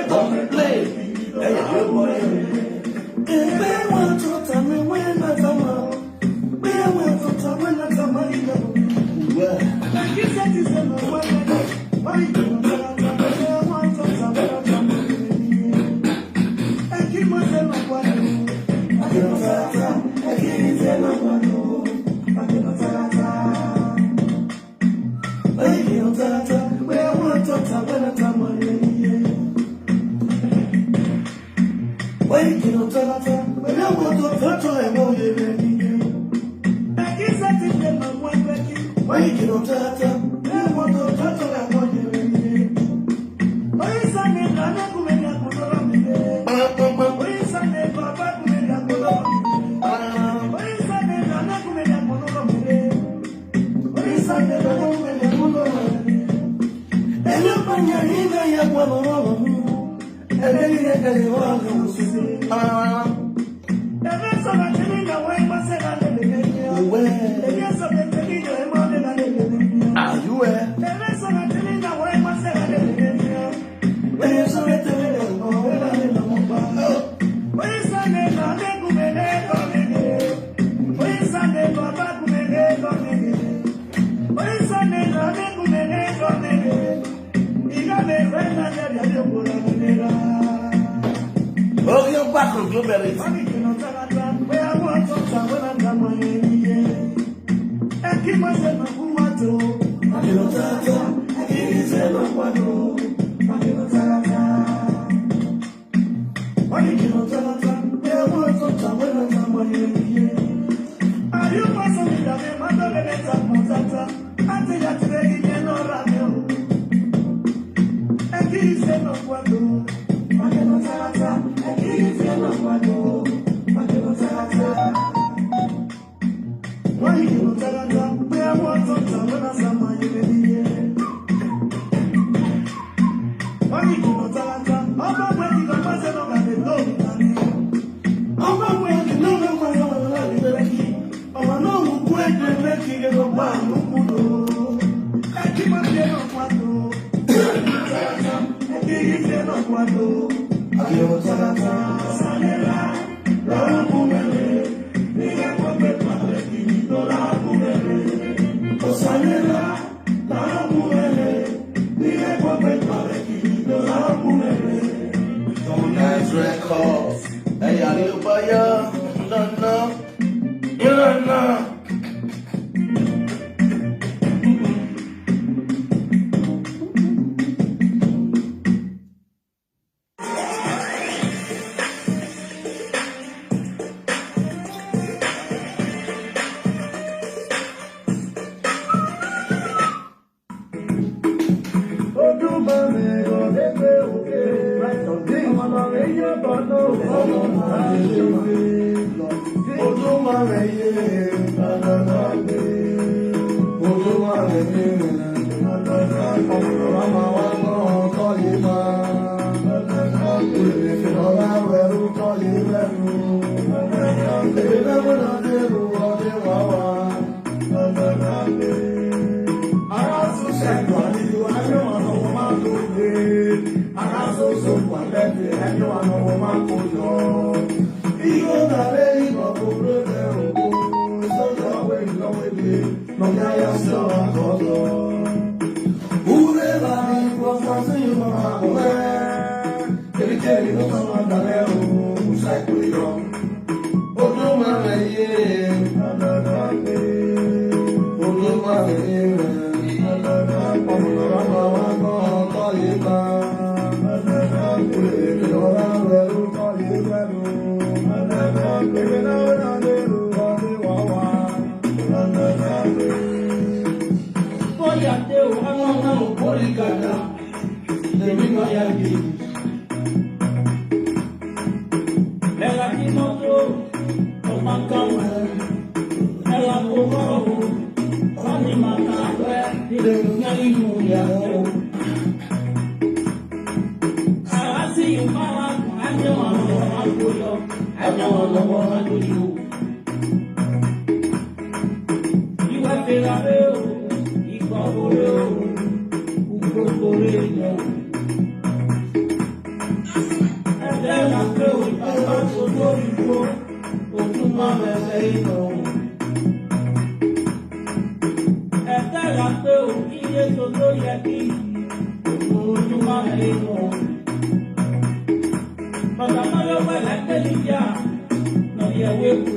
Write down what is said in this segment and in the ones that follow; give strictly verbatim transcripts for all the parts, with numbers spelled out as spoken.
Don't play. Hey, good boy. Ebe nwa tụta m enwe na tama. Ebe nwa tụta m na tama ina. Well. Are you, eh? Oh, you're back on Blueberries. Nice Records. Hey, Alibaya, no, no, no, no. Ìwà fẹ́ra rẹ̀ o, ìkọ̀ orí o, ìkọ̀ orí o. Ẹgbẹ́ la pé o, bàbá tó lórí o, ojúmọ́ rẹ̀ lẹ́yìn o. Ẹgbẹ́ la pé o, iye tó ló yẹ kí, ojúmọ́ rẹ̀ lẹ́yìn o. Bàbá máa yọ wẹ̀ láìpẹ́ níjà, lọ yẹ wé kú,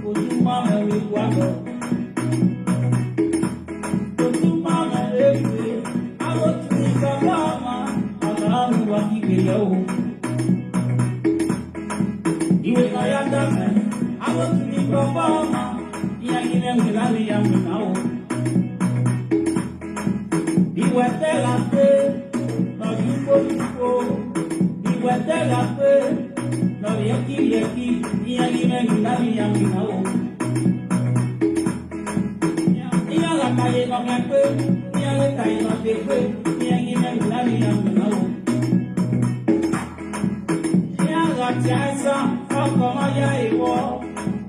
ojúmọ́ rẹ̀ lè wá lọ. Ojúmọ́ rẹ̀ lè wé, àwọn tí ní bàbá wa, bàbá wa kí gbé yẹ o. Iwe na ya dame, awo tuni gbogbo ọmọ, iya yi ne mi lari ya mi na o. Iwe te la pe, na yuko yuko. Iwe te la pe, na yeki yeki, iya yi ne mi lari ya mi na o. Iya la ka ye no me pe, iya le ka ye no te pe, iya yi ne mi lari ya mi na o. Míaga tiasa, ọkọ maya ewọ.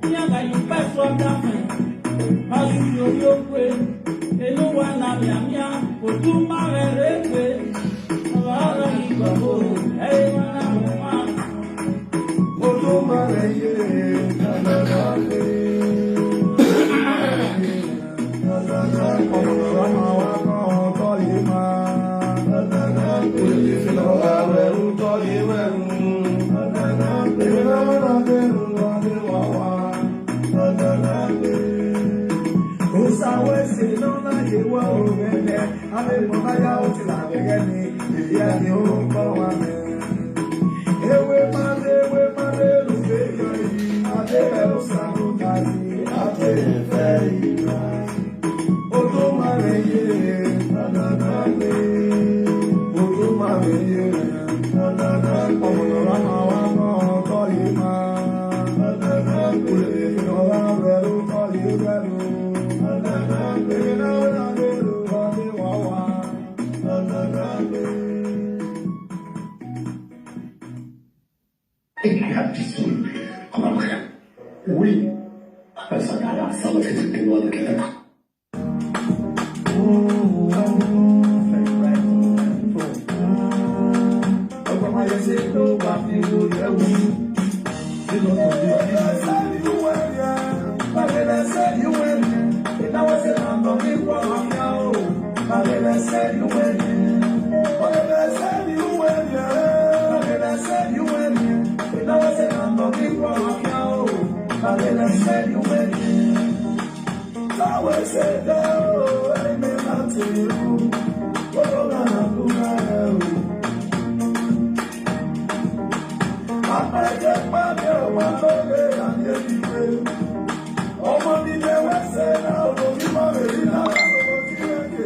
Míaga yi pẹsọ dafẹ. Mayu yoyo kwe. Enu wa na miamia. Otu ma rẹ re kwe. Ọlọrọ igbọgbọ. Ẹyẹ wa na mo ma. Otu ma rẹ ye. Ewe mare, ewe mare, lufe yo, ade, ade, ade, ade, Come on, man. Oui. Après ça, là, ça va être une bonne. Ọmọ mi lè wá ṣe náà, ọmọ mi máa rè ní náà, ọmọ tí wọ́n ké.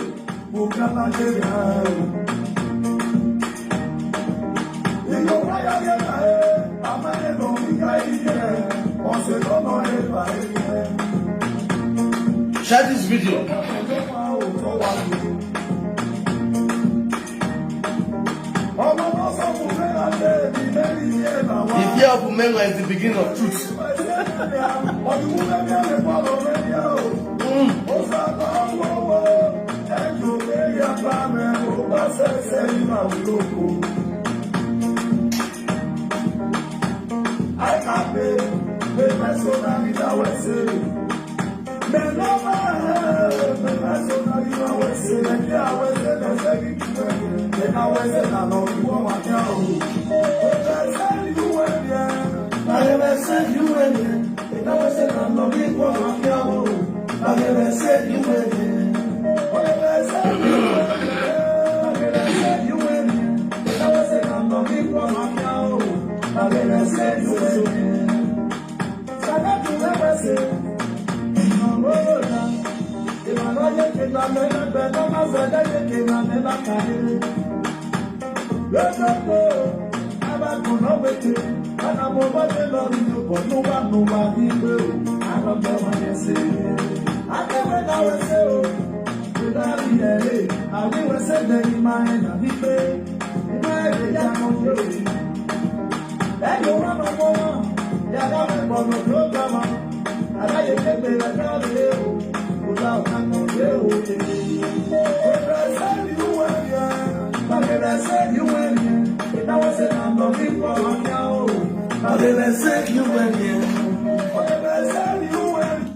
Share this video. The fear of Umenga is the beginning of truth. Mm.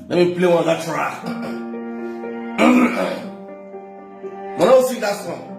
Let me play one other track. But don't sing that song.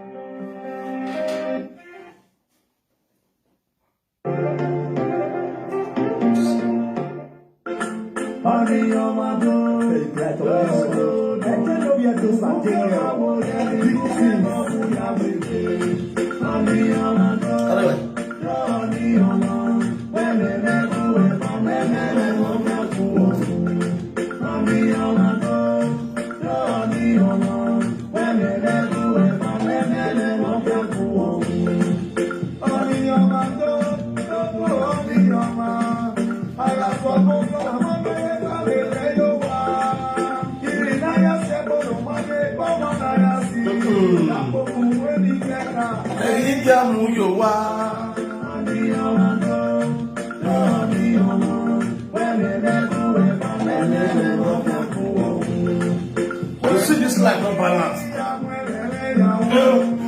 You see this life not balance. Oh.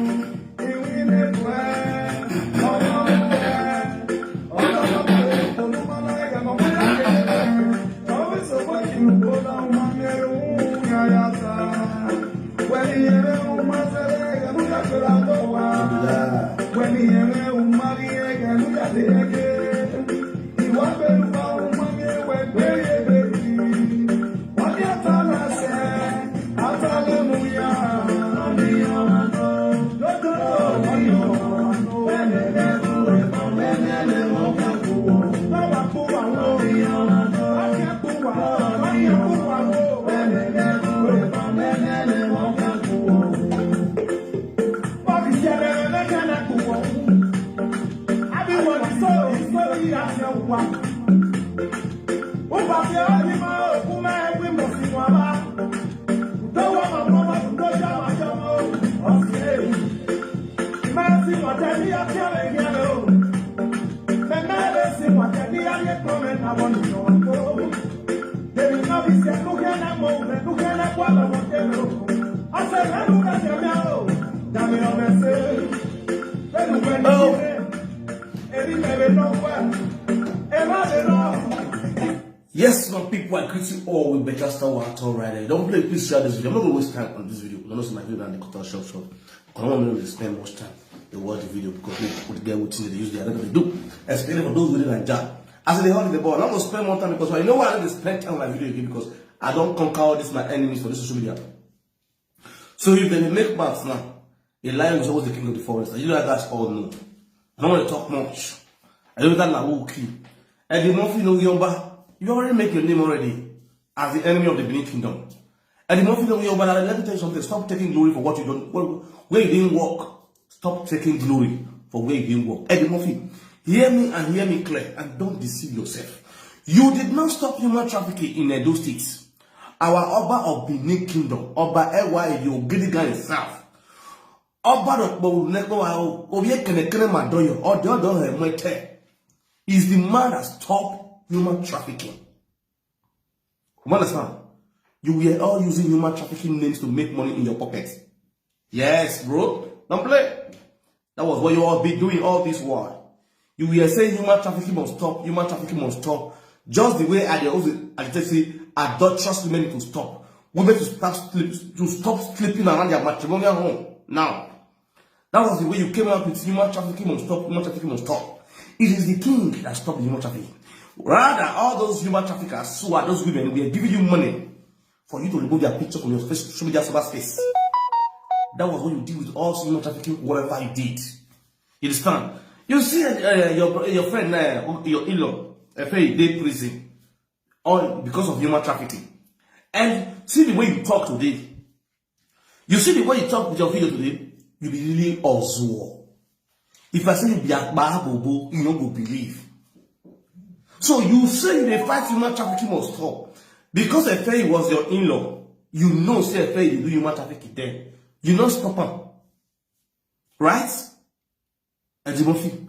Yes, my people, I greet you all with better star at all right there. Don't play, please share this video. I'm not gonna waste time on this video. I know some of you are the cut short short. I don't want to spend much time to watch the video because they put the guy with things they use the other they do. Especially for those within Naija. As they hold the ball, I'm not gonna spend more time because I know why I don't spend time on my video again because I don't conquer all these my enemies for this social media. So if they make maths now, a lion is always the king of the forest. And you know that's all no. I don't want to talk much. I don't know that Lawu key. Eddie Murphy no Yomba, you already make your name already as the enemy of the Benin Kingdom. Eddie Murphy no Yomba, let me tell you something. Stop taking glory for what you don't, where, where you didn't work. Stop taking glory for where you didn't work. Eddie Murphy, hear me and hear me clear and don't deceive yourself. You did not stop human trafficking in Edo State. Our Oba of Benin Kingdom, Oba L Y U Gidigan himself. Oba Dokbo Nekbo Obi Ekenekene Madoyo, Odo Odo Hemwete, is the man that stopped human trafficking. You understand? You were all using human trafficking names to make money in your pocket. Yes, bro. Don't play. That was what you all be doing all this while. You were saying human trafficking must stop, human trafficking must stop. Just the way I dey always agitate say adulterous women need to stop. Women to stop sleep, to stop sleeping around their matrimonial home. Now, that was the way you came out with human trafficking must stop, human trafficking must stop. It is the king that stopped the human trafficking. Rather, all those human traffickers who are those women, we are giving you money for you to remove their picture from your face, social media cyberspace. That was what you did with all human trafficking, whatever you did. You understand? You see uh, your your friend, uh, your in-law, uh, Faye, dey prison all because of human trafficking. And see the way you talk today. You see the way you talk with your video today. You be really ozuo. If I say you be akpa bobo, you no go believe. So you say you dey fight human trafficking must stop because Faye was your in-law. You know say Faye dey do human trafficking there. You no stop am, right? Eddie Murphy,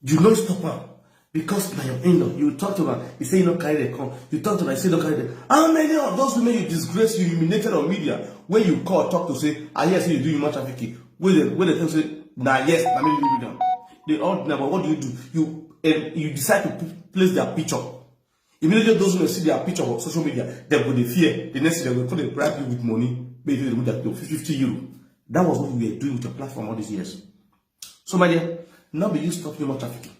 you no stop am. Because na your in-law, you talk to her, you say you no carry the come. You talk to her, you say you no carry the. How many of those women you disgrace, you humiliated on media, where you call, talk to say, "Ah, yes, you do human trafficking." Where they, where they tell say, "Nah, yes, I mean, you do them." They all deny, but what do you do? You, um, you decide to p- place their picture. Immediately those women see their picture on social media, they go dey fear. The next thing they go come dey bribe you with money, maybe they remove that to fifty euro. That was what we were doing with your platform all these years. So, my dear, no be you stop human trafficking.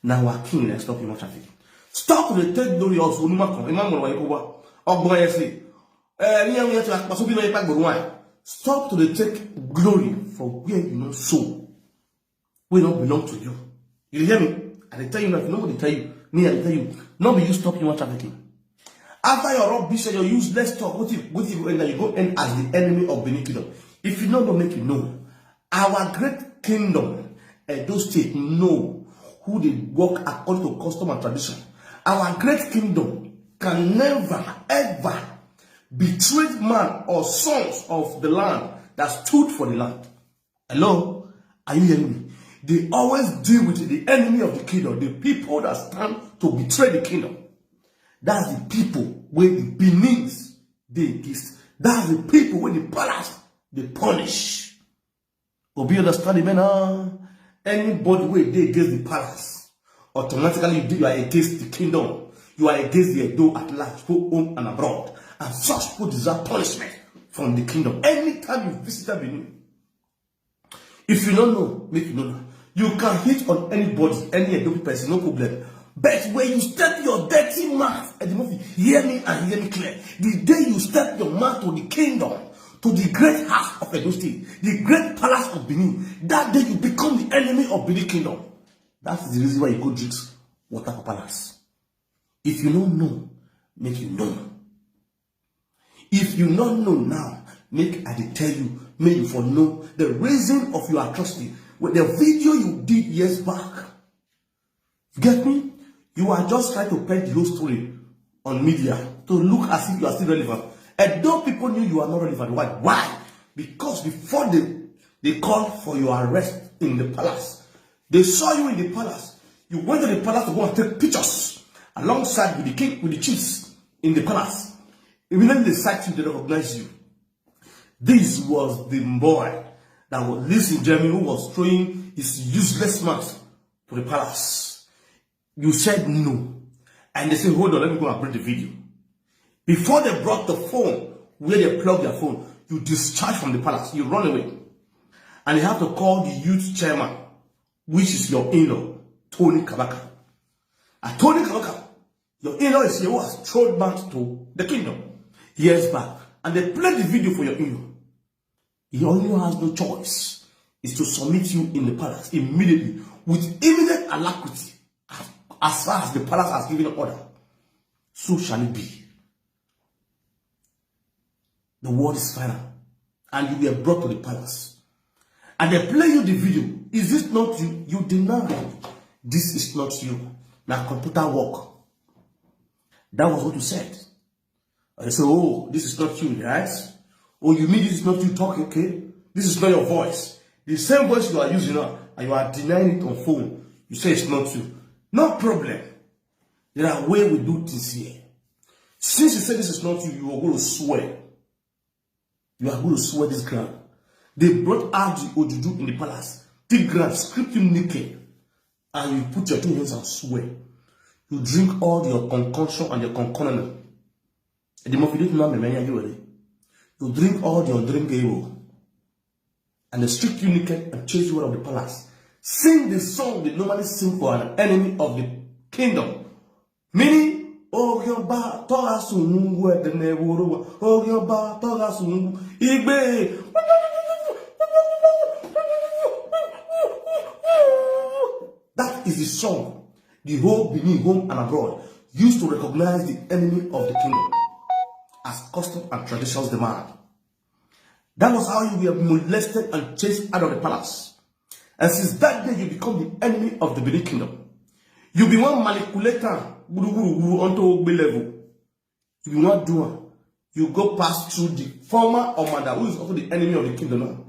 Now our king na stop human trafficking. Stop to dey take glory of Onuma kan. Imam Mọ̀lá Yakuba. Ọgbọ́n ẹ sí. Ẹ ní ẹ̀rù yẹn ti wá pàṣẹ bí náà yẹn pàgbọ̀rún wáyé. Stop to dey take glory for where you no sow. We no belong to you. You hear me? I dey tell you now, if you no go dey tell you, me I dey tell you. No be you stop human trafficking. After your rubbish and your useless talk, what if, what if you end up, you go end as the enemy of Benin Kingdom? If you no know, make you know. Our great kingdom, Edo State, know who dey work according to custom and tradition. Our great kingdom can never, ever betray man or sons of the land that stood for the land. Hello? Are you hearing me? They always deal with the enemy of the kingdom, the people that stand to betray the kingdom. That's the people where the Benins they exist. That's the people where the palace they punish. Obi understand me now? Anybody where they against the palace, automatically you, do- you are against the kingdom. You are against the Edo at large, both home and abroad. And such people deserve punishment from the kingdom. Anytime you visit Benin, if you don't know, make you know now. You can hit on anybody, any Edo person, no problem. But when you step your dirty mouth at the movie, hear me and hear me clear. The day you step your mouth to the kingdom, to the great house of Edo State, the great palace of Benin, that day you become the enemy of Benin kingdom. That is the reason why you go drink water for palace. If you don't know, make you know. If you not know now, make I dey tell you, make you for know the reason of your atrocity. With the video you did years back, you get me? You are just trying to paint the whole story on media to look as if you are still relevant. And though people knew you are not relevant, why? Why? Because before they they called for your arrest in the palace, they saw you in the palace. You went to the palace to go and take pictures alongside with the king, with the chiefs in the palace. Immediately they sight you, they recognize you. This was the boy that was listening, Jeremy, who was throwing his useless mouth to the palace. You said no. And they say, "Hold on, let me go and bring the video." Before they brought the phone, where they plug their phone, you discharge from the palace, you run away. And you have to call the youth chairman, which is your in-law, Tony Kabaka. And Tony Kabaka, your in-law is here who has thrown back to the kingdom years back. And they played the video for your in-law. Your in-law has no choice. Is to submit you in the palace immediately with immediate alacrity, as, as far as the palace has given order. So shall it be. The word is final. And you were brought to the palace. And they play you the video. Is this not you? You deny. This is not you. Now computer work. That was what you said. And they say, "Oh, this is not you, right? Oh, you mean this is not you talking, okay? This is not your voice." The same voice you are using now, and you are denying it on phone. You say it's not you. No problem. There are way we do things here. Since you say this is not you, you are going to swear. You are going to swear this ground. They brought out the Ojuju in the palace. Thick ground, stripped him naked. And you put your two hands and swear. You drink all your concoction and your concoction. The more you don't know, you drink all the undrinkable. And they stripped you naked and chased you out of the palace. Sing the song they normally sing for an enemy of the kingdom. Meaning, "Ogiomba, Toga Sungu, Edene Woro, Ogiomba, Toga Sungu, Igbe." That is the song the whole Benin, home and abroad, used to recognize the enemy of the kingdom as custom and traditions demand. That was how you were molested and chased out of the palace. And since that day, you become the enemy of the Benin kingdom. You be one manipulator, guru, guru, guru, onto Ogbe level. You be one doer. You go pass through the former Omada, who is also the enemy of the kingdom now,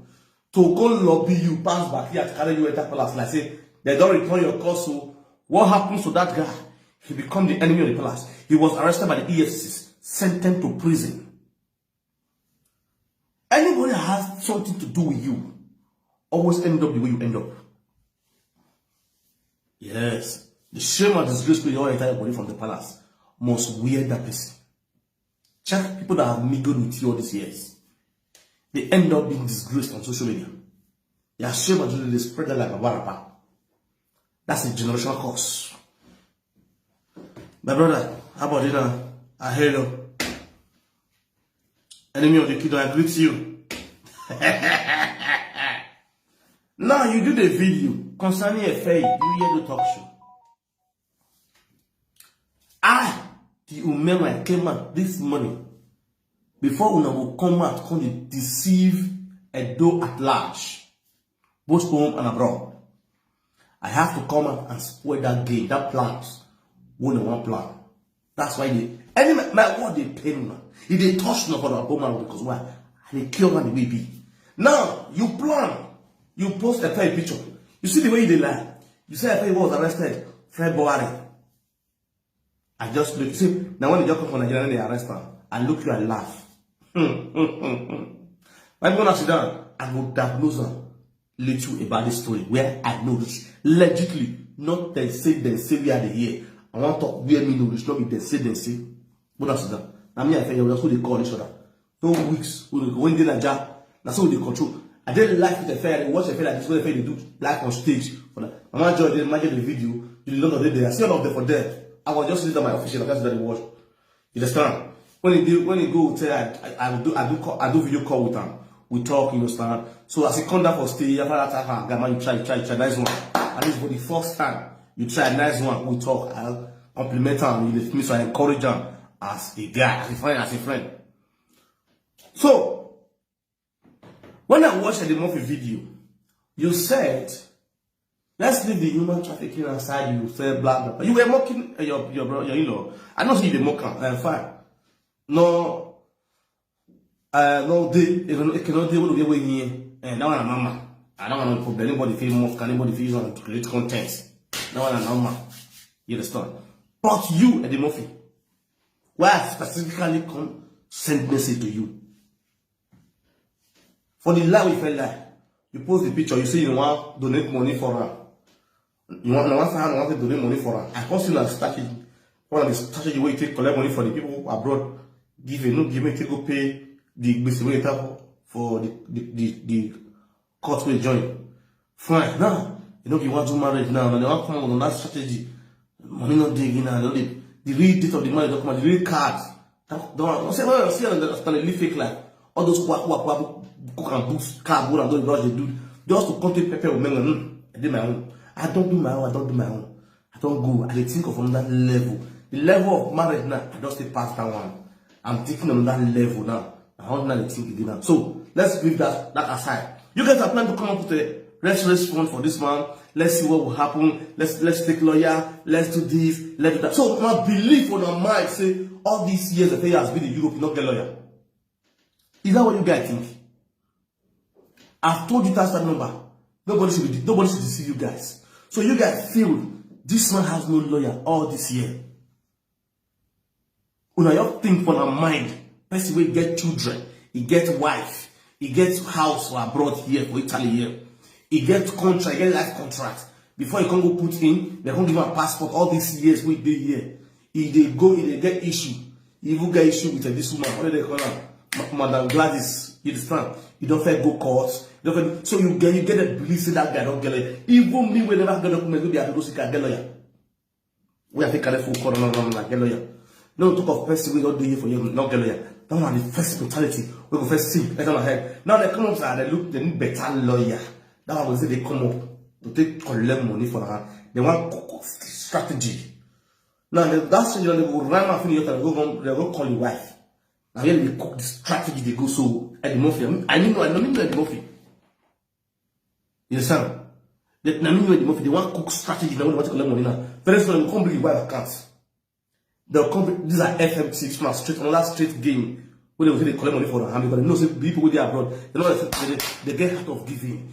to go lobby you, pass back here, carry you enter palace. Like say, they don't return your call, so What happens to that guy? He become the enemy of the palace. He was arrested by the E F C C, sentenced to prison. Anybody that has something to do with you always end up the way you end up. Yes, the shame and disgrace wey your entire body from the palace must wear that person. Check people that have mingled with you all these years. They end up being disgraced on social media. Their shame and disgrace dey spread like a warapa. That's a generational curse. My brother, how about you now? I hail you. Enemy of the kingdom, I greet you. Now you do the video concerning Efeyi, you hear the talk show. I, the Umema, came out this morning before una go come out come dey deceive Edo at large, both home and abroad. I have to come out and spoil that game, that plans wey una wan plan. That's why they, any my, my word dey pain una. E dey touch una for the bone marrow because why? I dey cure am the way e be. Now you plan, you post Efeyi picture. You see the way you dey lie. You say Efeyi was arrested February. I just look, see, now when they just come from Nigeria, they arrest am. I look you, I laugh. Why you wanna sit down? I go diagnose am little about this story where I know this legitly. Not they say, they say we are the here. I want to talk where me know this, not be they say, they say. But that's that. I mean, I think that's what they call each other. No weeks, when they Naija, that's what they control. I didn't like it, Efeyi, I watch Efeyi like this, what Efeyi they do, like on stage. For that. Mama Joy, they imagine the video, you know, they, they, I see all of them for there. I was just sitting on my official, that's what they watch. You understand? When he do, when he go hotel, I, I, I do, I do, call, I do video call with him. We talk, you understand? So as he come down for stage, after that, ah, guy, man, you try, you try, you try, nice one. At least for the first time, you try, nice one. We talk, I compliment him. You lift me, so I encourage him as a guy, as a friend, as a friend. So when I watched the Murphy video, you said, "Let's leave the human trafficking aside." You said blah blah. You were mocking uh, your your bro, your in-law. I know you dey mock am. Uh, fine. No, uh, no, they, it cannot, it cannot deal with the way here. And that one, mama. I don't want no problem. Anybody feel mock, anybody feel want to create content. That one, mama. You understand? But you, Eddie Murphy, why I specifically come send message to you? For the lie we fell lie. You post the picture, you say you want donate money for her. You want, you want someone want to donate money for her. I come see that strategy. One of the strategy where you take collect money for the people abroad. Give a no, give me to go pay the gbese wey you have for the the the, the court wey join. Fine. Now, you know you want to marriage now, and they want come on that strategy. Money not digging now. The, the real date of the marriage don't come out. The real card. Don't, don't say no. See, I understand. Live fake life. All those kwa kwa kwa cook and books, car, go and do the brush they do. Just to come take pepper with me. Hmm, I do my own. I don't do my own. I don't do my own. I don't go. I dey think of another level. The level of marriage now, I just stay past that one. I'm thinking on that level now. I don't know the thing again now. So let's leave that that aside. You guys are planning to come up with a rest rest fund for this man. Let's see what will happen. Let's let's take lawyer. Let's do this. Let's do that. So my belief on my mind say all these years that he has been in Europe, you not get lawyer. Is that what you guys think? I've told you that's that number. Nobody should be, nobody should deceive you guys. So you guys feel this man has no lawyer all this year. Una your think for na mind. Person wey get children, he get wife, he get house for abroad here for Italy here. He get contract, he get life contract. Before he come go put in, they come give him a passport. All these years we dey here, he dey go, he dey get issue. He even get issue with uh, this woman. What do they call her? Ma- Madam Gladys. You understand? You don't fair go court. You don't fair, so you get you get a belief say that guy don't get lawyer. Even me, whenever I get document, we be able to see can get lawyer. We have to carry full court, no, no, no, get lawyer. No talk of person we don't do here for you, not get lawyer. That one the first mentality. We go first see better my head. Now they come up and they look, they need better lawyer. That one we say they come up to take collect money for her. They want cook strategy. Now the, that strategy they go run and finish. They go go, they go call your wife. Now here they cook the strategy. They go so at the mafia. I mean, I know, I know, I know the mafia. You understand? That na me wey the mafia, they want cook strategy, they want to collect money now. Very soon, they come bring the wife accounts. They'll come, these are F M T, it's not straight, another straight game. When they, they collect money for them, because they know say people with their abroad, they know that they, they get out of giving.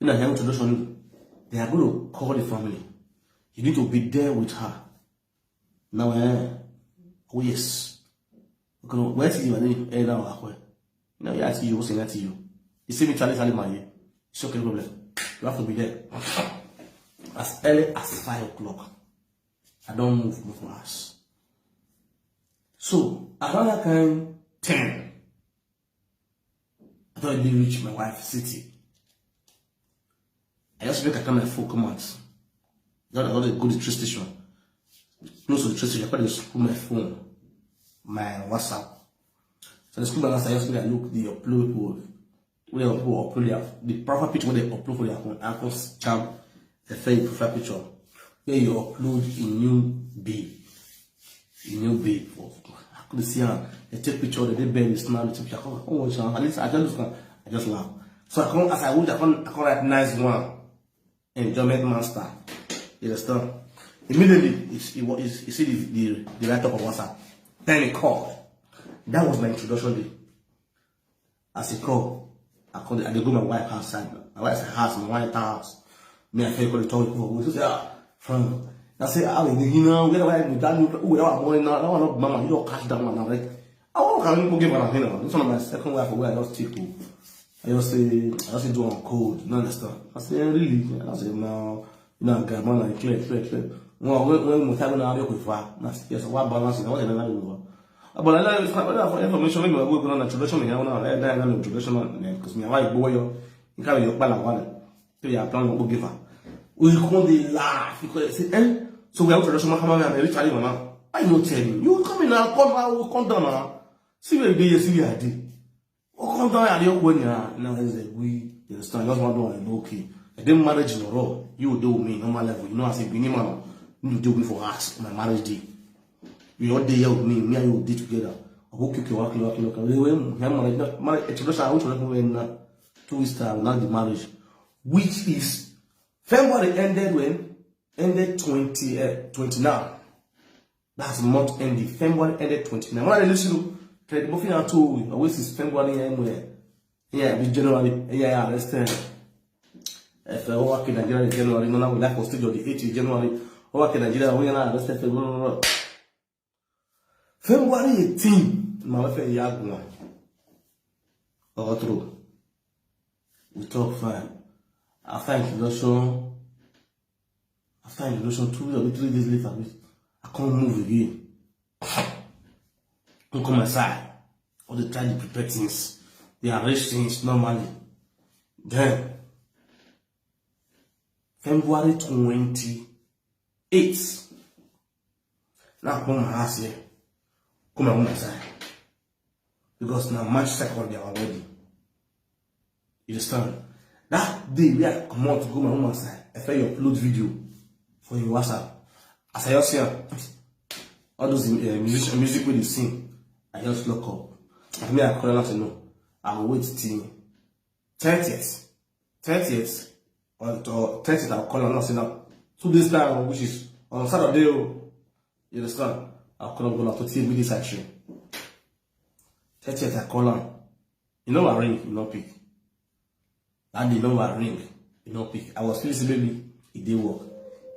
Ina hear introduction, they are going to call the family. You need to be there with her. Now, eh? Oh, yes. Okay, no, where is your name? Eh, now, akwe. Now, yeah, I see you, what's that to you? You see me, Charlie, Charlie, my. It's okay, no problem. You have to be there. As early as five o'clock. I don't move, move from house. So, around that time, ten, I don't really reach my wife city. I just make a kind of phone come out. That I got to go to the train station. Close to the train station, I just put my phone, my WhatsApp. So the school balance, I just make I look the upload people. Where people upload their, the profile picture where they upload for their account. I can jam the fake profile picture. Where you upload a new babe. A new babe. Oh, I couldn't see her. They take picture, they bend, they snap, they take picture. I come, oh, at least I just look, I just laugh. So I come, as I went, I come, I come write nice one. Enjoyment master. You understand? Immediately, you see, you see the, the, the write up on WhatsApp. Then he called. That was my introduction day. As he called, I called, I dey go my wife house side. My wife side house, my wife house. Me, I feel call the talk people. We say, ah, from. I say, ah, you know, where I with that new, who that one now, that one not mama, you don't catch that one now. Like, I won't can people give her a thing. This one of my second wife, where I just take you. I just say, I just say do on code. You understand? I say, really? I say, no, no, guy, man, like, clear, clear, clear. Well, when, when we talk now, you prefer. I say, yes, what balance? What another? But I know it's not enough for information. Maybe I will go on introduction. Me, I want to let that introduction on because me, I like boy. You can't be your pal one. So you are planning to give her. We come dey laugh because say, eh? So we have introduction. Come on, man. Literally, mama. I no tell you. You come in now. Come out. Come down now. See where you dey. See where I dey. Oh, come down here. You when you are now is that we. You understand? Just want to know. Okay. I didn't marriage in a row. You do me normal level. You know, I say, be man. You do me for us. My marriage day. We all day here with me. Me and you day together. I hope you can work, work, work. We were married, married, introduction, I went to work when, uh, two weeks time, not the marriage, which is February ended when? Ended twenty, uh, twenty-nine. That's month ending. February ended twenty-nine. When I listen to Fred Buffy and two, always is February anywhere. Yeah, be January. Yeah, yeah, understand. If I work in Nigeria in January, no, now we like for studio the eighth of January. Work in Nigeria, we are not understand. February eighteen. My wife and Yagwa. Otro. We talk fine. After introduction, after introduction, two or three days later, we, I can't move again. Don't come my side. All the time they prepare things, they arrange things normally. Then February twenty-eight. Now come my house here. Come my woman side. Because now March second they are wedding. You understand? That day we are come out to go my woman side. I feel you upload video for your WhatsApp. As I just hear all those uh, music, music with the sing, I just look up. And me, I call her and say no. I will wait till thirtieth. Thirtieth or, or thirtieth, I'll call her and say now. Two days time, which is on Saturday, oh, you understand? I'll call her go now to take me this action. Thirtieth, I call her. You know I ring, you not pick. That day, no I ring, you not pick. I was feeling say, baby, it did work.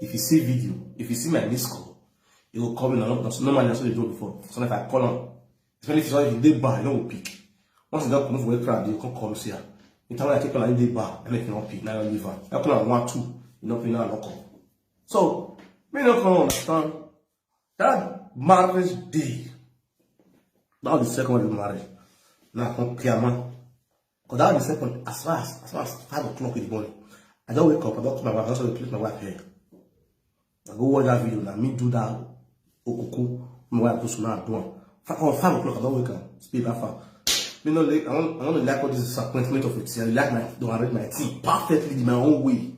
If you see video, if you see my missed call, you will call me. Normally, that's what they do before. So if I call on, especially if you dey bar, you no go pick. Once you don comot for where crowd dey, you come call me say, ah, the time wey I take call am, you dey bar, I make you no pick, na you leave am. I call am one, two, you no pick, na I no call. So me no come understand that marriage day. That was the second one we married. Now I come clear man. Because that was the second, as far as, as far as five o'clock in the morning, I just wake up, I don call my wife, I just want to play my wife here. I go watch that video now. Me do that okuku. My wife goes now do am. Five, oh, five o'clock, I don't wake up. Speed that far. Me no like, I don't, I don't like all this disappointment of it. I like my, don't arrange my thing perfectly in my own way. It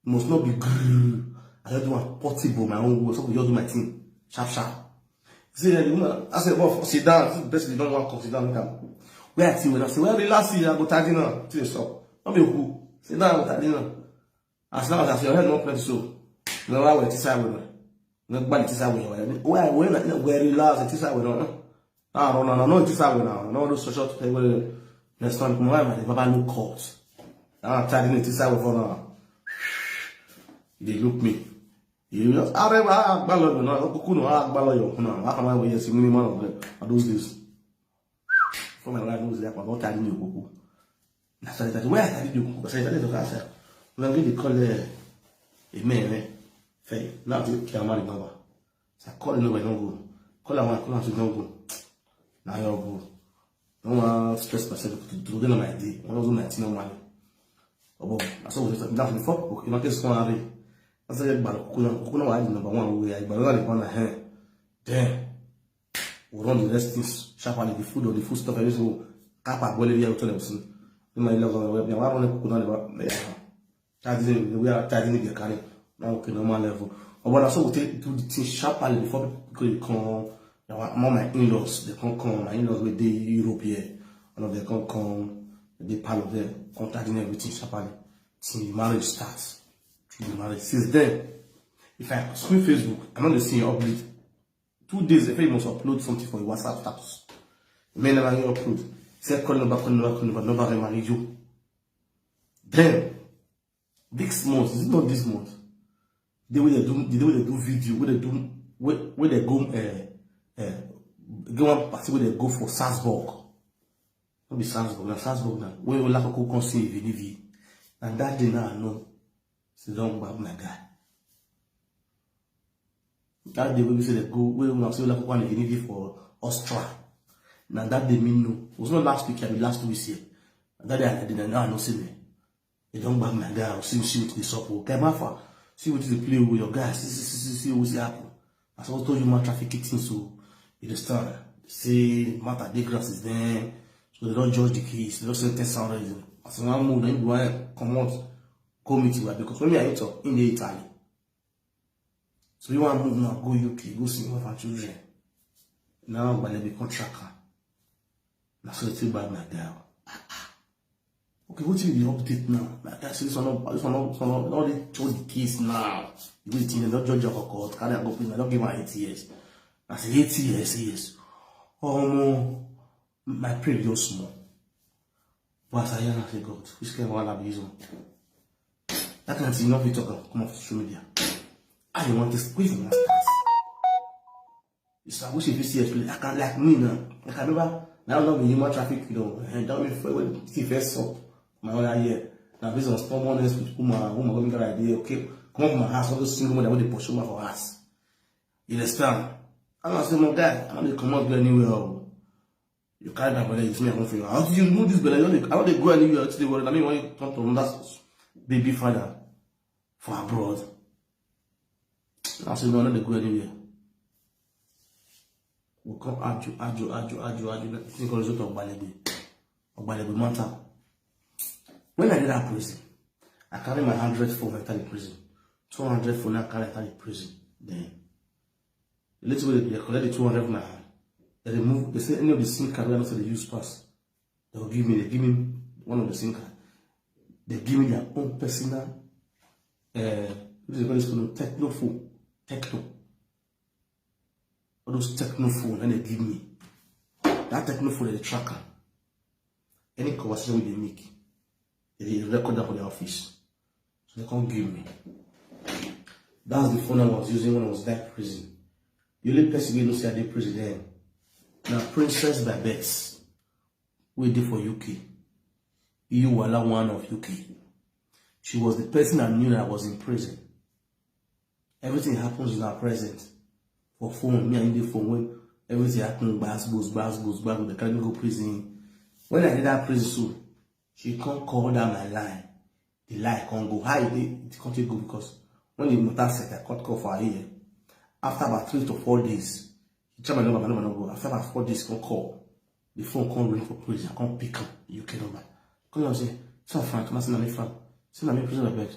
must not be grrr. I just do am portable my own way. So we just do my thing sharp sharp. See, the woman, I said, well, sit down. This person don't want to come sit down. Make am. Where I see when I say, well, relax here. I go tidy now. Till they stop. Not be who. Sit down. I go tidy now. As long as your head not plenty so, you know why we decide we know. No bad decide we know. Why we not we relax and decide we know. Now run now, no decide we now. No do social to people. Next time, come on, man. Baba no court. Now I try to decide we for now. They look me. You know, I remember I gbalo now. Kuku no, I gbalo yo now. How come I we yes minimum of those days. For my wife knows that about tidy me kuku. Na so that where I carry the kuku, so that the answer. When we dey call the a man, eh, fair. Now the care man number. So I call the number, don't go. Call am one, call am two, don't go. Now you go. No one stress myself to do them my day. One of them my thing normally. Oh, but I saw that before. Okay, my case one. I said, but kuna kuna wa number one way. I but not the one hand. Then we run the rest things sharply, the food or the food stuff, everything. Kapa bole ya hotel everything. In my level, we are running kuna the ba. Charging, we are charging the carry. Now okay, normal level. But I saw we take do the thing sharply before people come. Now I'm on my in-laws. They come come. My in-laws with the Europe here. All of them come come. They pile of them. Come charging everything sharply. Till the marriage starts. Through the marriage. Since then, if I screen Facebook, I no dey see your update. Two days, if you must upload something for your WhatsApp status. Men never get upload. Say call number, call number, call number, nobody marry you. Then, this month, is it not this month? The way they do, the way they do video, where they do, where, where they go, uh, uh, get one party where they go for Salzburg. No be Salzburg, na Salzburg na. Where Olakoko come see Vinivi. And that day now, I know. Say, don't grab my guy. That day we say they go, we will say Olakoko and Vinivi for Austria. Now that day me know. It was not last week, I mean last two weeks here. And that day I didn't know, I know see me. They don't grab my guy, see, see what this up. Okay, my father. See what is the play with your guy. See, see, see, see, see what's happen. As I told you, my traffic thing, so you understand. Say, matter, the grass is there. So they don't judge the case. They don't send ten thousand. As I move, then you want to come out, go meet you, because when me I talk in the Italy. So you want to move now, go U K, go see your wife and children. Now, but they become tracker. That's what they take back my girl. Ah, ah. Okay, what you the update now? Like I say, this one, not, this one, not, this one, not, not they show the case now. You will think they don't judge your court, carry and go prison. I don't give my eight years. I say eight years, yes. Oh, no. My prayer just small. But as I hear, I say, God, which kind of one be this one? That kind of thing, not be talking, come off social media. I want this, which one start? It's, I wish if you see explain. I can, like me now. I can remember now, not be human traffic, you know, and that way when she first up my other year. Now, based on stubbornness with woman, woman got me that idea, okay, come up my house, all those single mother, when they pursue my for house. You understand? I'm not saying, my guy, I'm not come out go anywhere. Oh. You carry that brother, you see me, I come for you. How do you remove this brother? I don't go anywhere. Today, worry. I mean, when you come to another baby father for abroad, I say, no, I don't go anywhere. We come argue, argue, argue, argue, argue. This thing called result of Ogbalegbe. Ogbalegbe matter. When I did that prison, I carry my hundred phone enter the prison. Two hundred phone I carry enter the prison. Then the little way they collect the two hundred from my hand. They remove, they say any of the SIM card I don't say they use pass. They'll give me, they give me one of the SIM card. They give me their own personal, uh, what is it called, this phone? Techno phone. Techno. All those techno phone and they give me. That techno phone, they track am. Any conversation we dey make, they dey record that for the office. So they can't give me. That's the phone I was using when I was that prison. The only person we know say I dey prison then. Now, Princess Babette, we did for U K. You were one of U K. She was the person I knew that I was in prison. Everything happens in our present. For phone, me and the phone when everything happened, gbas, gbos, gbas, gbos, gbas, they carry me go prison. When I did that prison, so she can't call down my line. The line can't go. How it dey, it can't take go because when the motor set, I can't call for her here. After about three to four days, she try my number, my number no go. After about four days, can't call. The phone can't ring for prison. I can't pick up. U K number. Call am say, "Sir Frank, na me Frank. Say na me prison bed."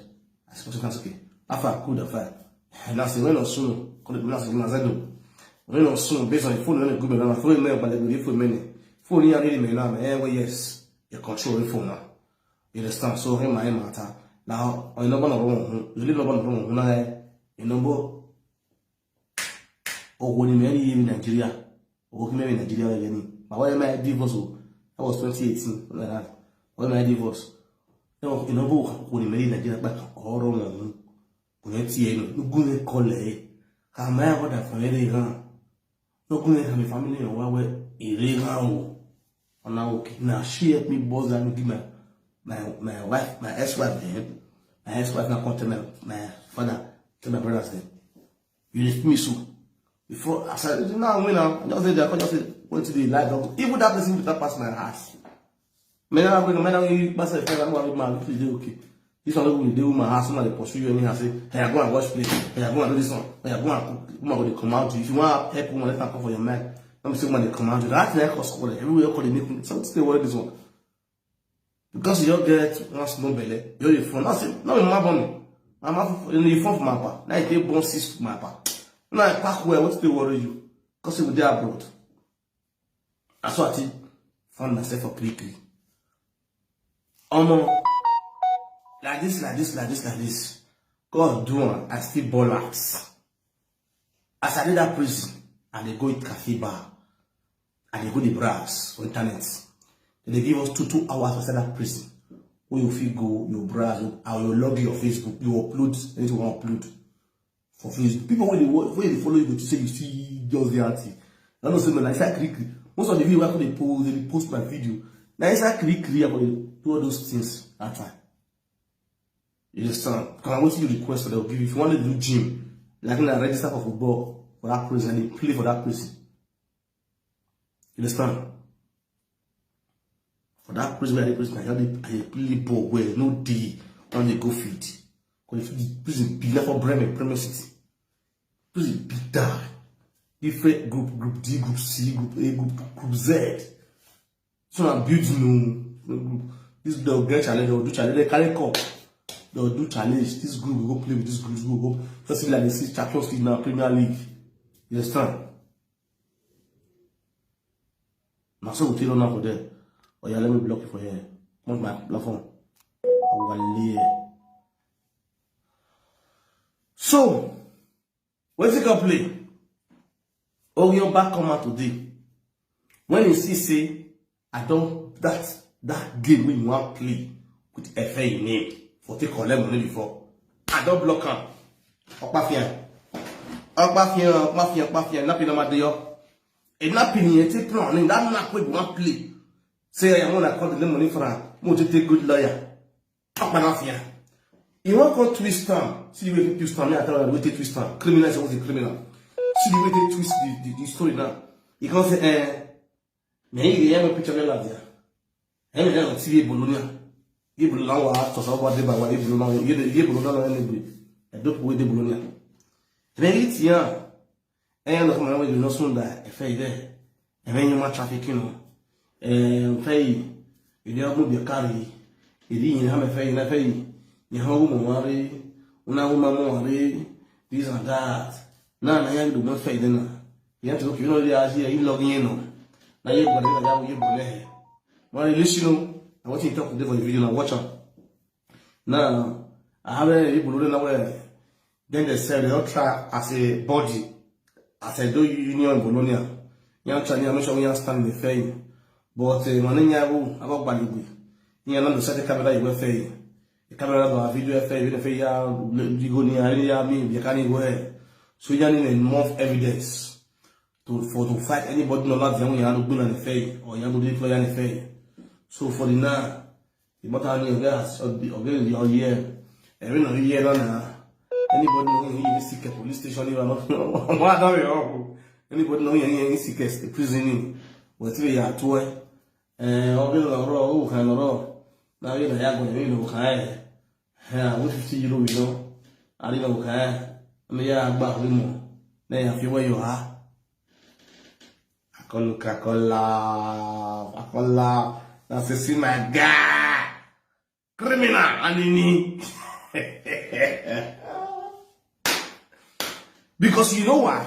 I say, "That's okay. How far? Good, how far?" And I say, "When no soon, call it, I say, Mazado. When no soon, based on the phone, when I go, my phone, my phone, my phone, my phone, yeah, really, man, eh, well, yes, you control the phone now. You understand? So, him, my matter. Now, I know, but no wrong, you live no, but no wrong, now, eh, you know, but, oh, when you marry in Nigeria, oh, you marry in Nigeria, like, any, but when my divorce, oh, that was twenty eighteen, something like that. When my divorce, you know, you know, but when you marry in Nigeria, but all wrong, kò ní tiẹ̀ nù, lógún ní kọlẹ̀ ẹ̀, ká máa yà wọ́dà fún ẹ̀rẹ́ hàn, lógún ní kàmí family yẹn wá wẹ́ èrè hàn o, ọ̀nà òkè, na she help me bust down, give my, my, my wife, my ex-wife dem, my ex-wife na come tell my, my father, tell my brothers dem, you dey feel me so, before, as I, now, when I just say, they come just say, wetin dey lie, even that person better pass my house. Men are going, men are going, pass a friend, I'm going to do okay. This one, they will my house, somebody pursue you anyhow, say, "Hey, I go and wash plate. Hey, I go and do this one. Hey, I go and cook." Woman go dey command you. If you want help woman, let her come for your mind. Let me say woman dey command you. That thing I cause quarrel. Everywhere you call, they make me. So stay worry this one. Because you get one small belly, you're the phone. I say, "No, my money. I'm in the phone for my pa. Now you take born six for my pa. Now I pack well, what's the worry you? Because we dey abroad." That's what I found myself for quickly. Omo, like this, like this, like this, like this. God do am, I still ball out. As I did that prison, I dey go eat cafe bar. I dey go the browse for internet. They dey give us two, two hours outside that prison. Where you fit go, you browse, you, or you log in your Facebook, you upload anything you want upload for Facebook. People wey dey watch, wey dey follow you go to say you see just the auntie. I know say, man, I say Kirikiri. Most of the video I dey post, they dey post my video. Now I say Kirikiri, I go dey do all those things that time. You understand? Because I want you request, they'll give you. If you want to do gym, like, na register for football for that prison, they play for that prison. You understand? For that prison, where I dey prison, I dey, I dey play ball well, no day, when they go field. Because the prison be like for Bremen, Bremen City. Prison be that. Different group, group D, group C, group A, group, group Z. So I'm building, no, no group. This, they'll get challenge, they'll do challenge, they carry cup. They'll do challenge. This group will go play with this group, go go. Just be like they see Champions League now, Premier League. You understand? Now, so we take on now for there. Oh yeah, let me block it for here. Not my platform. I will leave. So, wetin come play? Orionba come out today. When he see say, I don, that, that game wey you wan play with Efe name for take collect money before, I don block am. Okpafia. Okpa fian, okpa fian, okpa fian. Nappy na ma dey up. E nappy ni e take plan ni that nap wey go wan play. Say I wanna call the money for am. Mo take take good lawyer. Okpa na fian. He wan come twist am. See the way he twist am. Me I tell you the way he twist am. Criminal is always a criminal. See the way they twist the, the, the story now. He come say, eh, me he dey hear my picture like that. He dey see Bologna. He Bologna wa to so what dey ba wa he Bologna. He dey he Bologna na anyway. I don't go dey Bologna. Me eat ya. Eh, no come away no soon that. If I there. E me human trafficking o. Eh, fei. Edi amu bi kari. Edi yin ha me fei na fei. Ni ha wo mo wari. Una wo ma mo wari. This and that. Na na ya do mo fei de na. Ya to ki no ya ji e log in no. Na ye bo na ya ye bo le. Mo listen o. I want you to talk today for the video now. Watch out. Now, I have a people who don't know where. Then they said they don't try as a body, as a do union in Bologna. You know, trying to make sure we understand the thing. But uh, when you have a body, you know, the set the camera you were fair. The camera got a video fair, you fair, you go near, you mean, you can't go ahead. So you need enough evidence to for to fight anybody no like them, you know, doing the fair, or you know, doing the fair. So for the now, the matter ni oga oga oga oga here. Every no here no na. Anybody no here you sick at police station you no. What are you? Anybody no here you sick at the prison ni. What we are to eh. Eh, oga no ro o kan ro. Na you na ya go ni no kan eh. Eh, what fifty euro we no. Ari no kan. Me ya gba we mo. Na ya fi we yo ha. Akolu kakola, akola. That's a see my guy. Criminal, anini. Because you know why?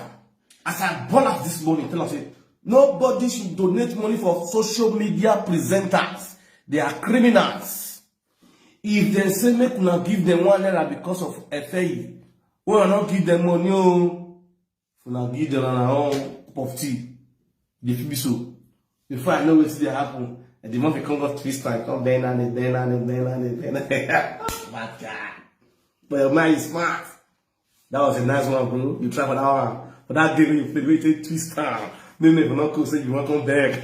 As I ball up this morning, tell us it. Nobody should donate money for social media presenters. They are criminals. If they say make una give them one naira because of F A, we will not give them money. Oh. Una give them our own cup of tea. They feel so. Before I know what they happen, and the month come got twist time, come bend and bend and bend and bend. Bad guy. But your mind is smart. That was a nice one, bro. You try for that one. For that game you play, wait till twist time. No, no, not cool. Say you want come back.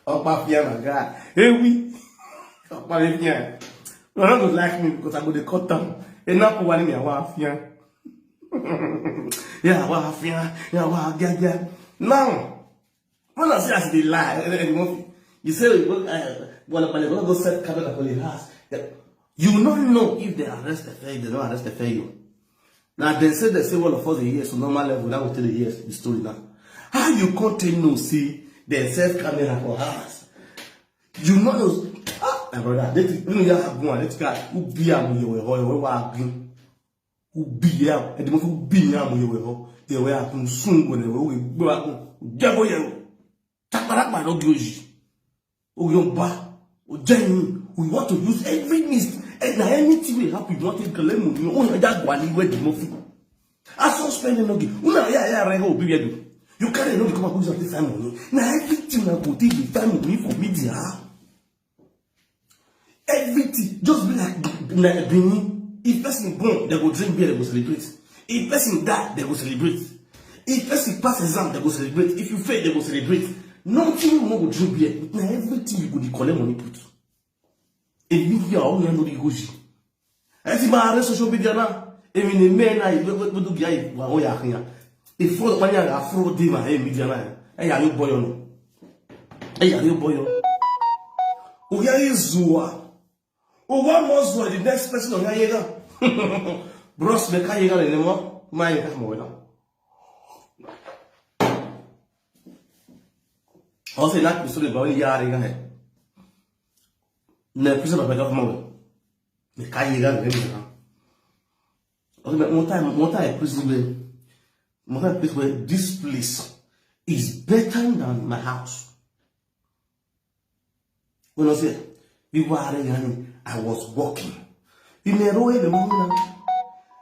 Up my fear, my God. Hey, we. Up my fear. No, no, don't like me because I go to cut down. Enough for one me, I want fear. Yeah, wa fia, yeah, wa gaga. Now, when I say I say they lie, eh, eh, you say we go, eh, well, but they go set camera for the house. Yeah. You not know if they arrest the fair, they don't arrest the fair you. Now they say they say all of us a year, so normal level now we tell the years the story now. How you can't tell no see they set camera for house? You not know. Ah, my brother, they think you know you have one. Let's go. Who be am you? Who be ya? Edi mo fu bi ya mo yewe ho. Yewe a kun sun go ne we gbe wa kun. Jabo yewe. Takpara pa no gi oji. O yo ba. O je yin. We want to use every means. And na anything we happen, we want to claim you. O ya ja gwa ni we di mo fu. A so spend no gi. Una ya ya re ho bi we do. You carry no come up with this time money. Na everything na go take the time money for media. Everything just be like na Benin. If person born, they go drink beer, they go celebrate. If person die, they go celebrate. If person pass exam, they go celebrate. If you fail, they go celebrate. Nothing you no go drink beer. Na everything you go dey collect money put. If you hear how you no dey go see. Ẹ ti máa rẹ social media náà. Èmi ni mẹ́ẹ̀ náà yìí ló gbọ́dọ̀ gíga yìí wà ó yà kìnyà. Ìfọ́ ọ̀pá ní àrà fúró dé màá ẹ̀ media náà. Ẹ yà yóò bọ́yọ̀ nù. Ẹ yà yóò bọ́yọ̀. Òyà yìí zùwà. Òwò àmọ́ zùwà the next person ọ̀yà yẹn náà. Bros mi ká yẹn náà lè mọ́. Máa yẹn ká mọ̀ wẹ̀ náà. Ọ̀sẹ̀ láti sọ̀rọ̀ ìgbà wọ́n yára rẹ̀ náà. Na prison of America mọ̀ wẹ̀. Mi ká yẹn náà lè mọ̀ náà. Okay, but one time, one time prison where, one time place where this place is better than my house. When I say, we were running, I was walking. In a row in the morning,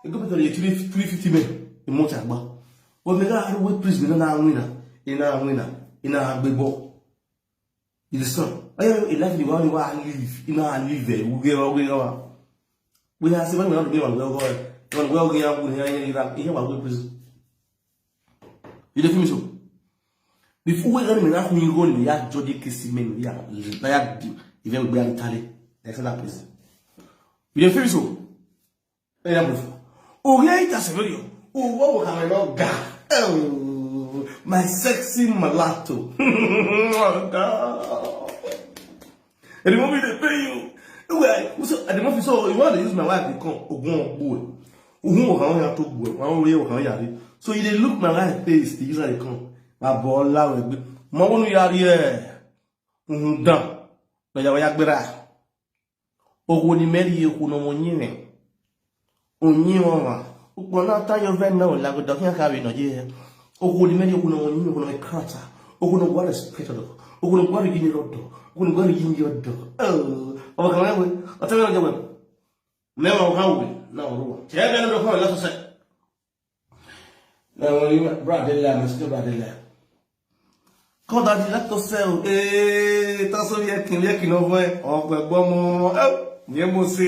it go to the three three fifty men. The month I go. When we got away prison, we now winner, in our winner, in our big ball. You understand? I am a life the one where I live. You know, I live there. We get away now. We have seven hundred people. We go. Don well, yeah, we here, yeah, yeah, yeah, we prison. You dey feel me so? Before we run me, now we go, yeah, judge case, man, yeah, yeah, even we are Italy. That's that prison. You dey feel me so? Ẹ yà bọ̀. Òwe ìtàsílóyò. Owó wò kàwé lọ gà. Oh, my sexy mulatto. Ẹni mo fi dey pay you. Ewe, so ẹni mo fi so you wan dey use my wife dey come ogun ọgbọ ẹ. Ohun ọ̀kan wọn yà tó gbọ ẹ, wọn rí ọ̀kan yà rí. So you dey look my wife face, dey use her dey come. Bàbá ọlá rẹ gbé. Mọ wọnú yàrá ẹ. Ohun dàn. Lọ́jà wáyà gbéra. Ogo ni meri ye kuno mo nyine. Onyi mama. Ukpona ta yo ven na la go dokin ka we no je. Ogo ni meri ye kuno mo nyine, kuno me kata. Ogo no gwara respect do. Ogo no gwara gini rodo. Ogo no gwara gini rodo. Oh, o ka we. O ta we no je we. Me wa ka we. Na o ro. Che ga no ko la so se. Na o ri brother la, mister brother la. Kọ́dà di láti sẹ́ o. Ee, tásán yẹ kí n yẹ kí n lọ́wọ́ ẹ̀. Ọ̀pẹ̀ gbọ́mọ ẹ̀ yẹn mo ṣe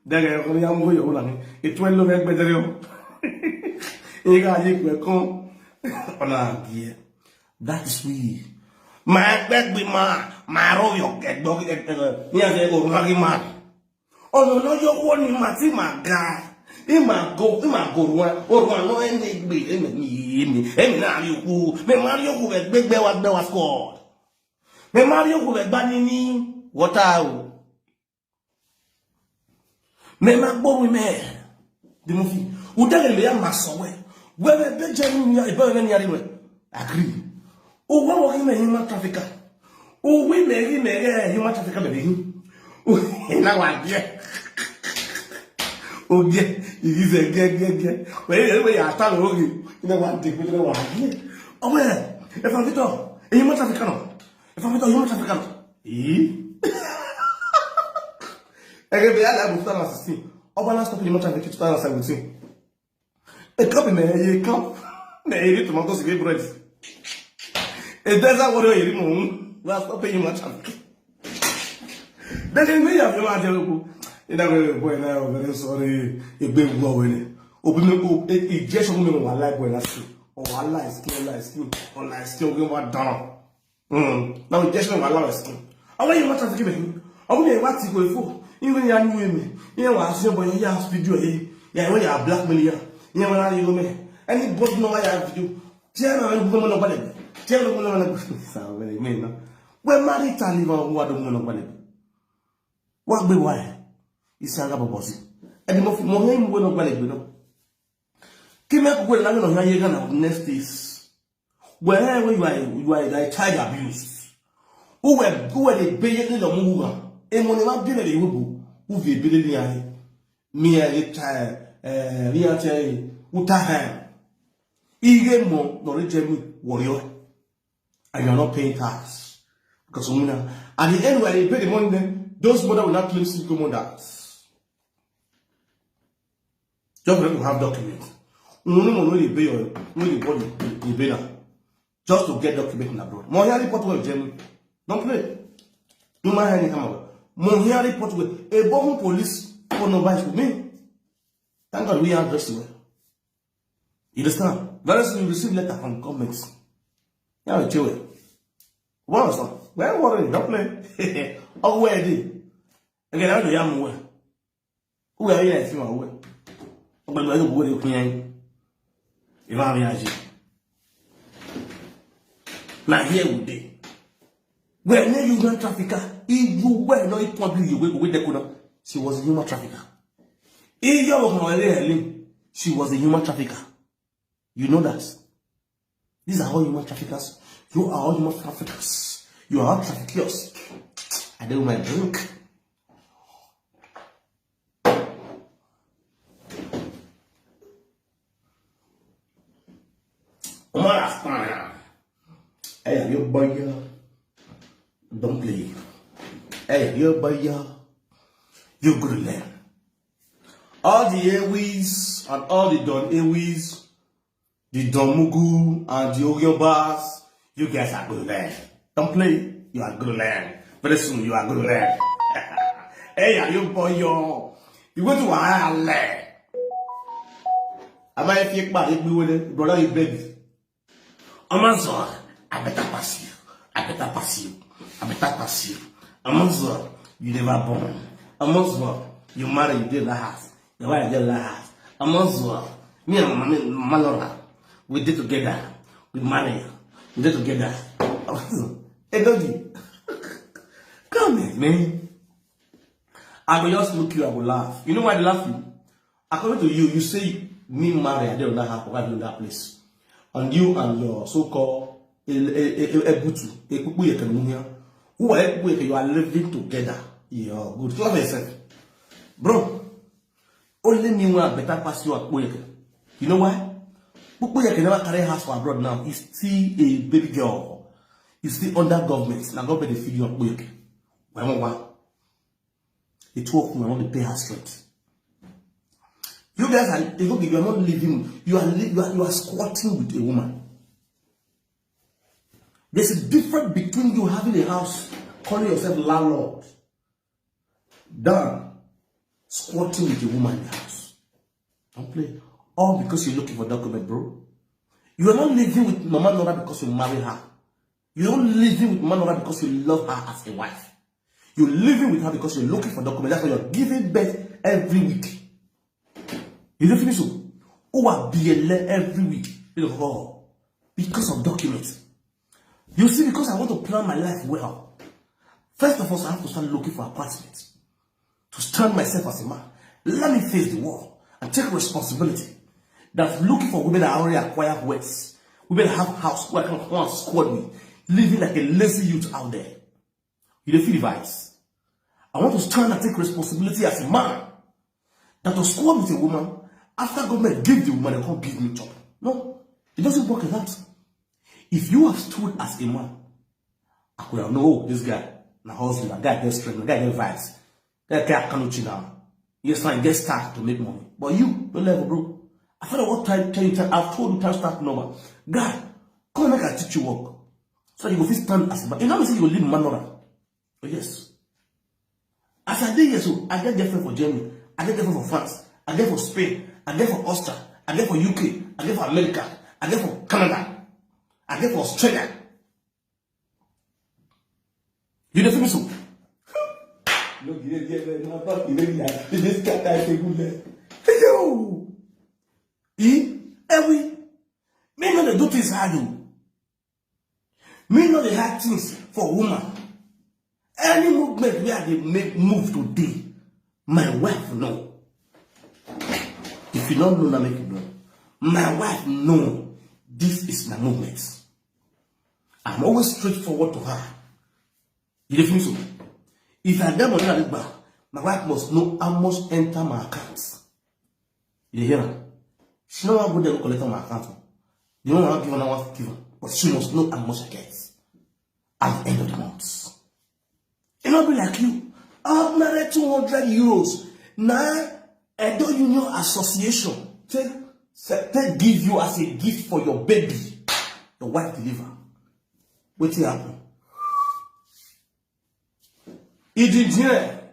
dẹ́gẹ̀ ẹ̀kọ́ ní amúgbó yòówó lànà. Ètò ẹ̀ ló fẹ́ gbẹdẹrẹ o. Ìyá ayé pẹ̀ kán. Ọ̀nà àgìyẹ. That is we. Màá gbẹ́gbẹ́ máa, màá rọ̀ yọ̀ kẹ́gbọ́ kẹ́gbẹ́. Ní àṣẹ òrùn lágé máa. Ọ̀nà lọ́jọ́ wọ́n ni màá ti máa ga. Ẹ máa go, ẹ máa go ruwa. Orun àná ẹ ní gbè, ẹ ní èmi, èmi náà rí òkú. Mẹ máa rí òkú rẹ̀ gbégbé wa gbé wa squad. Mẹ máa rí òkú rẹ̀ gbá ní ní wọ́tá o. Mẹ máa gbóhùn mẹ́. The movie. Who tell me I'm a sowe. Where the Benjamin, if I any other way. Agree. O wa wo me human trafficker. O wi me ri me re human trafficker be hin. O na wa die. O die. Igi ze ge ge ge. We we ya ta lo ri. Ina wa die pe wa die. O we. E fa fito. E human trafficker no. E fa fito human trafficker no. E. E ge be ala bu two thousand sixteen. O ba last stop human trafficker two thousand seventeen. E cup me, e cup. Me e tomatoes, e bread. E desert warrior, e mo. We are stopping you, my champ. Then me ya fi ma je ko. Ina go boy na, very sorry. E be wo we ni. Obi me ko e je so me wa like boy na si. O wa like skin, like skin. O like skin o wa down. Mm. Now injection wa lawa skin. Awa yi mata fiki be. Awa me wa ti ko efo. Iwe ya nyu eme. Iye wa asu bo ya video e. Ya we ya blackmail ya. Iye wa na yo me. Anybody know ya video. Tie na we ko mo no bale. Tie na we ko mo no bale. Sa we me no. We marry tali wa wa do mo no bale. Wa gbe wa e. Isanga bobosi. E di mo fi mo he mo no bale gbe no. Ki me ko na no ya ye ga na next is. Well, when you are, you are a child abused. Who were, who were the baby no muga? E mo ni ma bi le wo bu. Who be baby ni ai? Me a child, eh, me a child. Uta ha. Ige mo no re je mi warrior. And you are not paying tax. Because we now, at the end where they pay the money, then those mother will not claim single mothers. Just for them to have documents. No, no, no, no, they pay your, no, they body, they pay now. Just to get document in abroad. Mo here report well, Jim. Don't play. No man any come out. Mo here report well. A bomb police for no vice with me. Thank God we are dressed well. You understand? Very soon you receive letter from government. Yeah, we chill. What was that? Well, worry, don't play. Oh, where did? Again, I don't know. Who are you like you are? Ọgbẹni wa yóò wọlé òkun yẹn. Ìwà mi àjẹ. Na here we dey. Well, no human trafficker. If you were not equally you wait, wait, there could not. She was a human trafficker. If you were not, she was a human trafficker. You know that. These are all human traffickers. You are all human traffickers. You are all traffickers. I do my drink. Omar Aspana. Hey, you boy, don't play. Hey, you boy, you good man. All the Airways and all the Don Airways, the Don Mugu and the Orion Bars, you guys are good man. Don't play, you are good man. Very soon you are good man. Hey, are you boy, yo? You go to Wahale. Am I fake man? If we were brother, you baby. Amazon, I better pass you. I better pass you. I better pass you. Amazon, you never born. Amazon, you marry, you dey that house. Your wife dey that house. Amazon, me and Mama, Mama Laura, we dey together. We marry. We dey together. Hey, doggy. Come here, man. I go just look you, I go laugh. You know why they laugh you? According to you, you say me marry, I dey on that house, I dey on that place. And you and your so-called Ebutu, Ekpukpuyeke Munya, who are Ekpukpuyeke, you are living together. You're good. Clap yourself. Bro, only me one better pass you at Kpuyeke. You know why? Kpukpuyeke never carry house for abroad now. He's still a baby girl. He's still under government. Now government dey feed you at Kpuyeke. Why, why, why? The two of you are not the pay her straight. You guys are, you are not living, you are, li- you are, you are squatting with a woman. There's a difference between you having a house, calling yourself landlord, than squatting with a woman in the house. Don't play. All because you're looking for document, bro. You are not living with Mama Nora because you marry her. You're not living with Mama Nora because you love her as a wife. You're living with her because you're looking for document. That's why you're giving birth every week. You dey feel me so? Who are B L every week? You know, oh, because of documents. You see, because I want to plan my life well, first of all, I have to start looking for apartments to stand myself as a man. Let me face the world and take responsibility. That's looking for women that already acquire wealth, women that have house where I can come and squad me, living like a lazy youth out there. You dey feel the vibes? I want to stand and take responsibility as a man. That to squad with a woman, after government give the woman, they come give me job. No, it doesn't work like that. If you have stood as a man, I could have know, oh, this guy, my husband, that guy get strength, that guy get vibes. That guy can now. Yes, fine, get start to make money. But you, no level, bro. I thought what time tell you time, I've told you time start number. Guy, come make I teach you work. So you go fit stand as a man. You know me say you go leave Manora. Oh yes. As I dey here so, I get girlfriend for Germany, I get girlfriend for France, I get for Spain, I get for Austria, I get for U K, I get for America, I get for Canada, I get for Australia. You dey feel me so? No, you dey there, no, but you dey there. You dey scatter every good day. Yo! E? Every, me no dey do things hard o. Me no dey hide things for woman. Any movement wey I dey make move today, my wife know. If you no know, na make you know. My wife know this is my movement. I'm always straightforward to her. You dey feel me so? If I get money, I dey back. My wife must know how much enter my account. You dey hear am? She no wan go there go collect on my account. The one I give her, I wan give her. But she must know how much I get at the end of the month. E no be like you. Ordinary two hundred euros. Na Edo Union Association take, take give you as a gift for your baby. Your wife deliver. Wetin happen? E dey there.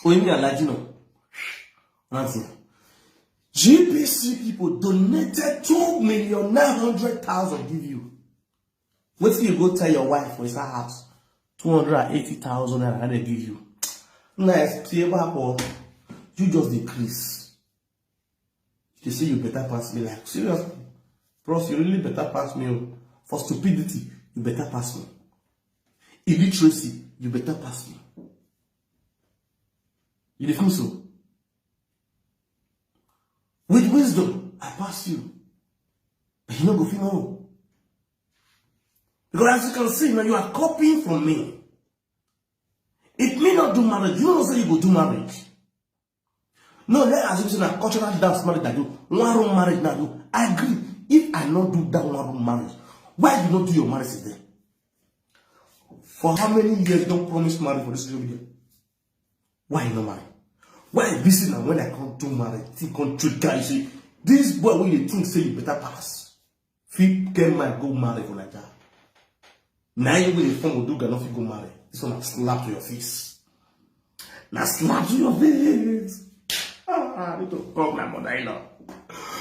Oyinmi Alhaji no. Nothing. G P C people donated two million nine hundred thousand give you. Wetin you go tell your wife for inside house? Two hundred and eighty thousand naira they give you. Na explain back or you just decrease. They say you better pass me. Like, seriously? Bros, you really better pass me o. For stupidity, you better pass me. Illiteracy, you better pass me. You dey feel so? With wisdom, I pass you. But you no go feel no. Because as you can see now, you are copying from me. If me not do marriage, you no say you go do marriage. No, let us assume say na cultural dance marriage I do. One room marriage na do. I agree. If I not do that one room marriage, why you not do your marriage since then? For how many years don't promise marriage for this social media? Why you no marry? Why busy now when I come do marriage? Think come trick guy say this boy wey you think say you better pass. Fit get mind go marry for Naija. Na you wey dey form Oduga no fit go marry. This one na slap to your face. Na slap to your face. Ah, I need to call my mother-in-law.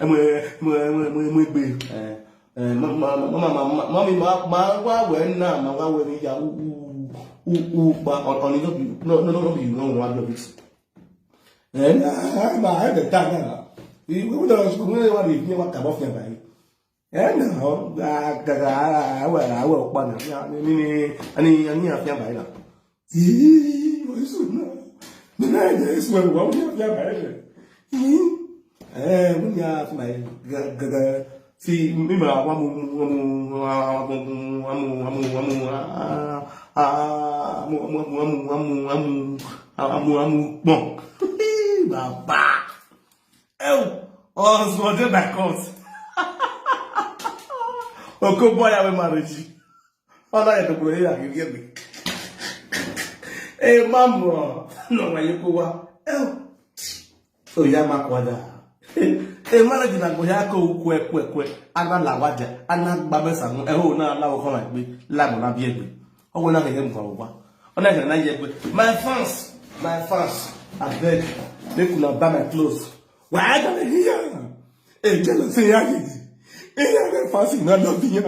emu emu emu emu emu egbe. Eh, eh, ma ma ma ma ma ma mi ma ma wa we na ma wa we ni ya u u u u pa on on no be no no no be you no wan do this. Eh, na ma I dey talk now. We we don school we wa dey hear what about me by. Eh, no, ga ga ga awe awe okpa na ni ni ni ni afia by na. Ih, what is it now? Me na dey swear wa we afia by. Ih, eh, we ni afia by ga ga ga. See, me ma wa mu wa mu wa mu wa mu wa mu wa mu wa mu ah ah mu mu mu mu mu mu mu mu mu mu. Baba. Oh, husband dey my court. Oko boy awe marriage. Ona ya to bro ya give me. Eh, mambo. No wa yeko wa. Eh. So ya makwada. Eh, marriage na go ya ko kwe kwe kwe. Ana la waja. Ana gba mesa mu. Eh, o na la o ko na gbe. La mo na bi egbe. Owo na ke mu kwa. Ona ke na yegbe. My fans, my fans, I beg, make una buy my clothes. Why I gotta hear? Hey, jealousy, yeah, yeah. Hey, yeah, my fans, you know, love you.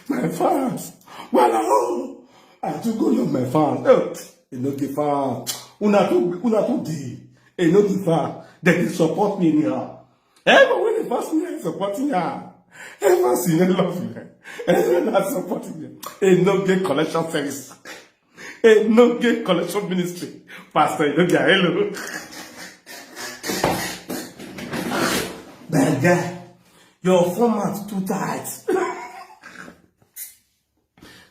My fans. Well, oh, I too go love my fans. Oh, you know the fans. Una too, una too dey. You know the fans. They dey support me anyhow. Everyone when the fans me supporting her. Everyone see me love me. Everyone not supporting me. You know get collection service. E no get collection ministry. Pastor, you no get hello. My guy, your format too tight.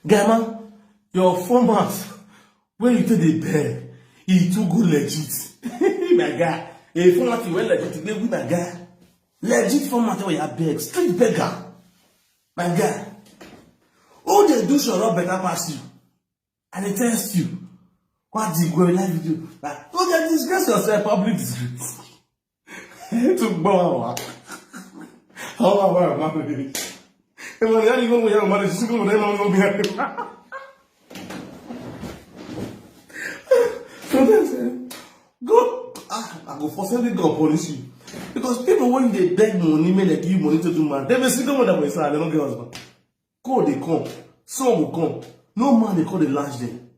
Guy man, your format wey you take dey beg, e too go legit. My guy, a format wey legit dey with my guy. Legit format wey I beg, street beggar. My guy, who dey do shoro better pass you? And they test you. What the go live video? Like, who dey disgrace yourself, public disgrace? To go our our marriage. If I don't even wear marriage, single with them, I'm not behind. So then, eh, God, ah, I go for sending God punish you. Because people, when they beg money, may they give money to do man. They may single mother for inside, they don't get husband. Call they come, some will come. No man they call the lash them.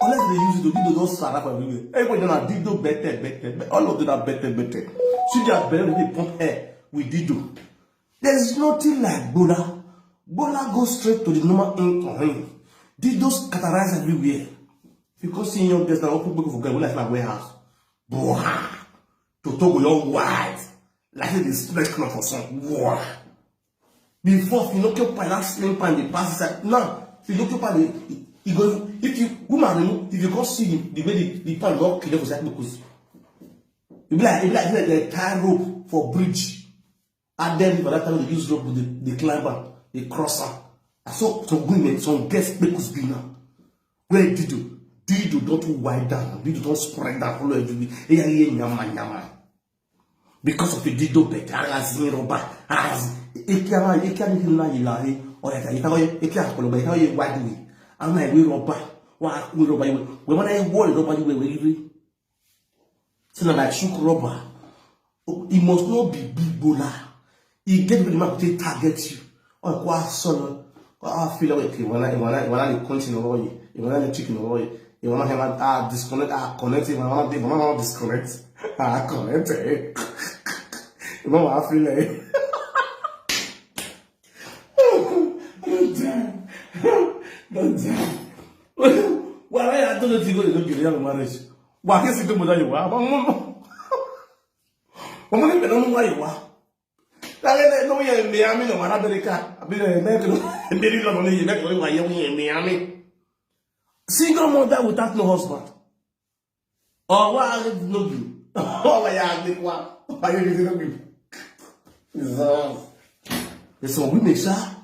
Unless they use it to do those sarap everywhere. Everybody know that dido better, better. All of them are better, better. See their belly, they pump air with dido. There's nothing like Bola. Bola goes straight to the normal in on him. Dido scatterize everywhere. Because see young girls now open book for girl, like na warehouse. Boha. To talk with your wife. Like say they spread cloth for sun. Wow. Before, if you no kill pie, that slim pie, they pass inside. Now, if you no kill pie, they, you go, if you, woman, you know, if you can't see the, the way the, the pie go kill for side because you be like, you be like, you be like the tie rope for bridge. And then for that time, they use rope, they, they climb up, they cross up. And so, some women, some girls, make us be now. Where did you? Did you don't wipe down? Did you don't spread that whole everywhere? Eh, yeah, yeah, nyama, nyama. Because of the dido bet, aras ni roba, aras. Ekia ma, ekia ni hina ila he. Oya ta, ita oye, ekia kolo ba, ita oye wadi. Ama ewe roba, wa ku roba iwe. We mana ewo roba iwe we iwe. So na like shook roba. It must not be big bola. He get the man to target you. Oh, kwa solo. I feel like, okay, when I, when I, when I continue, when I chicken, when I disconnect, I connect, when I, when I disconnect, I connect. Eh. Mama, I feel like. Don't die. Don't die. Why are you doing it? You go to your marriage. Why can't you do more than you are? Mama, you don't know why you are. Dale, no, we are in Miami, no, America. I mean, America, no, America, no, America, no, we are in Miami. Single mother without no husband. Oh, why are you no be? Oh, why are you no be? Why are you no be? Jesus. There's some women, sir.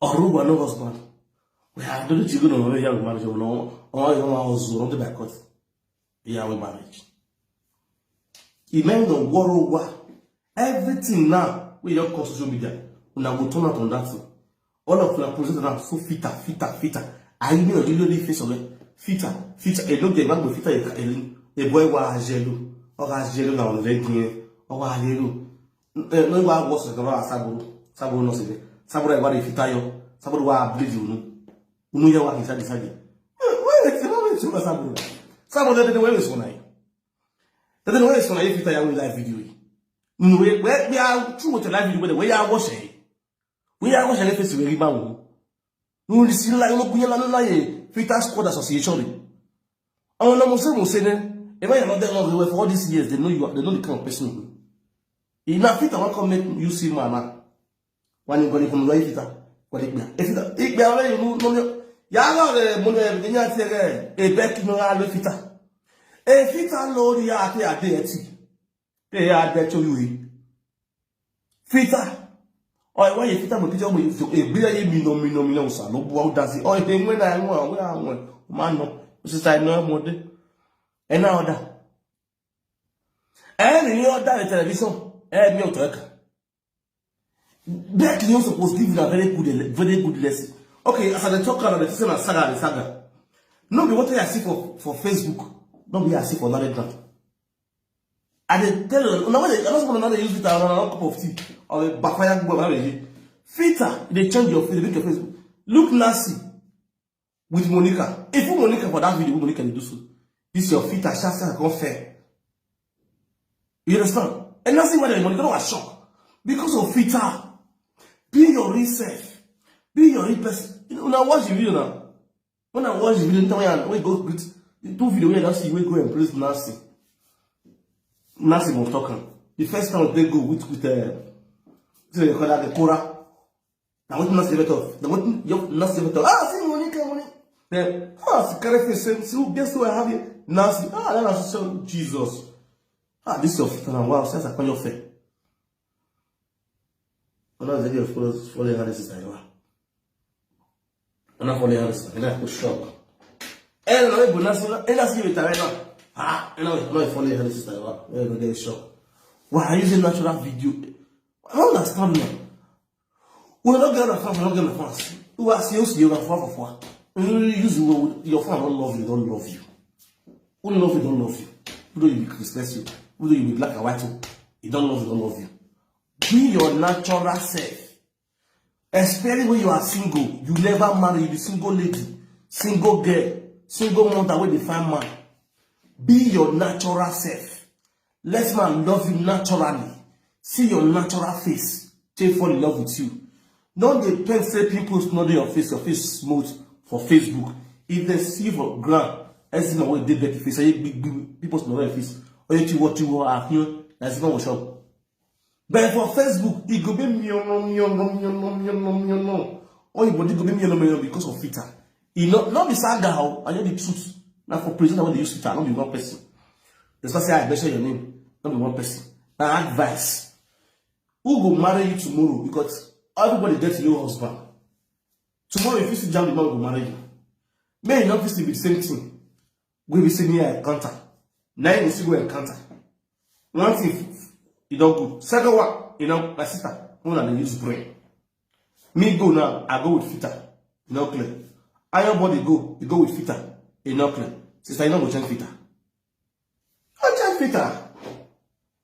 Or who are no husband. We are doing it, you know, we have marriage, you know, or you know, I was on the back. Yeah, we marriage. Amen. The world war. Everything now, we your call social media. Una go turn out on that thing. All of una present now so fitter, fitter, fitter. I mean, you know the face of it. Fitter, fitter. E no get man go fitter e ka elin. E boy wa ajelu. O ga ajelu na on the game. O wa ajelu. Eh, no wa go so ga asaburu. Saburu no se. Saburu wa de fitter yo. Saburu wa bleed you no. Unu ya wa kisa de sage. Why is it always so saburu? Saburu de de we so na. De de we so na fitter ya we live video. No, we, we, we are true with the live video, we are watching. We are watching the face very bad. No, this is like, no, we are not like Fitter Squad Association. I want to say, say, if I am not there long, for all these years, they know you are, they know the kind of person you are. Enough Fitter, I want to make you see, mama. When you go to come right Fitter, what it be? If it, it be already, you know, no, ya no, the money, the thing, a back, no, I love Fitter. A Fitter, Lord, ya, I tell you, Te ya de cho yui. Fitter. Oi, why you Fitter mo kijo mo so e gbe ye mi no, mi no, mi no sa. No bu da si. Oi, he nwe na nwe, nwe, nwe. Ma no. Si sa no mo de. E na order. E ni order the television. E mi o to e ka. That you suppose give you a very good, ele- very good lesson. Okay, as I dey talk about the system and saga, the saga. No be what I see for, for Facebook. No be I see for another ground. I dey tell you, no, I don't want to use it as another cup of tea. Or a backfire go around you. Fitter, they change your face, they make your face. Look Nancy with Monica. If you Monica for that video, Monica dey do so. This your Fitter, Shasta, go fair. You understand? And Nancy, why Monica no was shocked because of Fitter. Be your real self. Be your real person. You know, now watch the video now. When I watch the video, anytime I, we go with the two video, we just see we go and praise Nancy. Nancy was talking. The first time they go with, with, uh, so they call that the Cora. Now what Nancy ever talk? Now what you Nancy ever talk? Ah, see Monica, Monica. Then, ah, see carry face same. See who, guess who I have here? Nancy. Ah, that Nancy so Jesus. Ah, this your fit now. Wow, since I call your fair. Ona zege follow follow her sister you are. Ona follow her sister. Ina ko shock. Eh, no, ebo na sina, ina si weta na. Ah, ina no follow her sister you are. Eh, no get shock. Why are you using natural video? I don't understand now. We don't get the fans, we don't get the fans. Who ask you, you have fans for what? You use the word, your fan don't love you, don't love you. Who love you, don't love you. Who don't you respect you. Who don't you be black and white? You don't love you, don't love you. Be your natural self. Especially when you are single, you never marry, you be single lady, single girl, single mother wey dey find man. Be your natural self. Let man love you naturally. See your natural face. Take fall in love with you. No dey paint say pimples no dey your face, your face smooth for Facebook. If they see you for ground, everything na wey dey dirty face, say big big pimples no dey your face. Oye ti wo ti wo ahun, na si no wo shop. But for Facebook, e go be miono miono miono miono miono. All your body go be miono miono because of filter. E no no be saga o, I know the truth. Na for presenter wey dey use filter, no be one person. That's why say I mention your name, no be one person. Na advice. Who go marry you tomorrow? Because everybody get your husband. Tomorrow, if you see jam the man go marry you, may you not fit be the same thing. We be see me encounter. Now you see go encounter. One thing, you don't go. Second one, you know, my sister, when I dey use brain. Me go now, I go with filter. You know clear. Iron body go, you go with filter. You know clear. Sister, you know go change filter. Go change filter.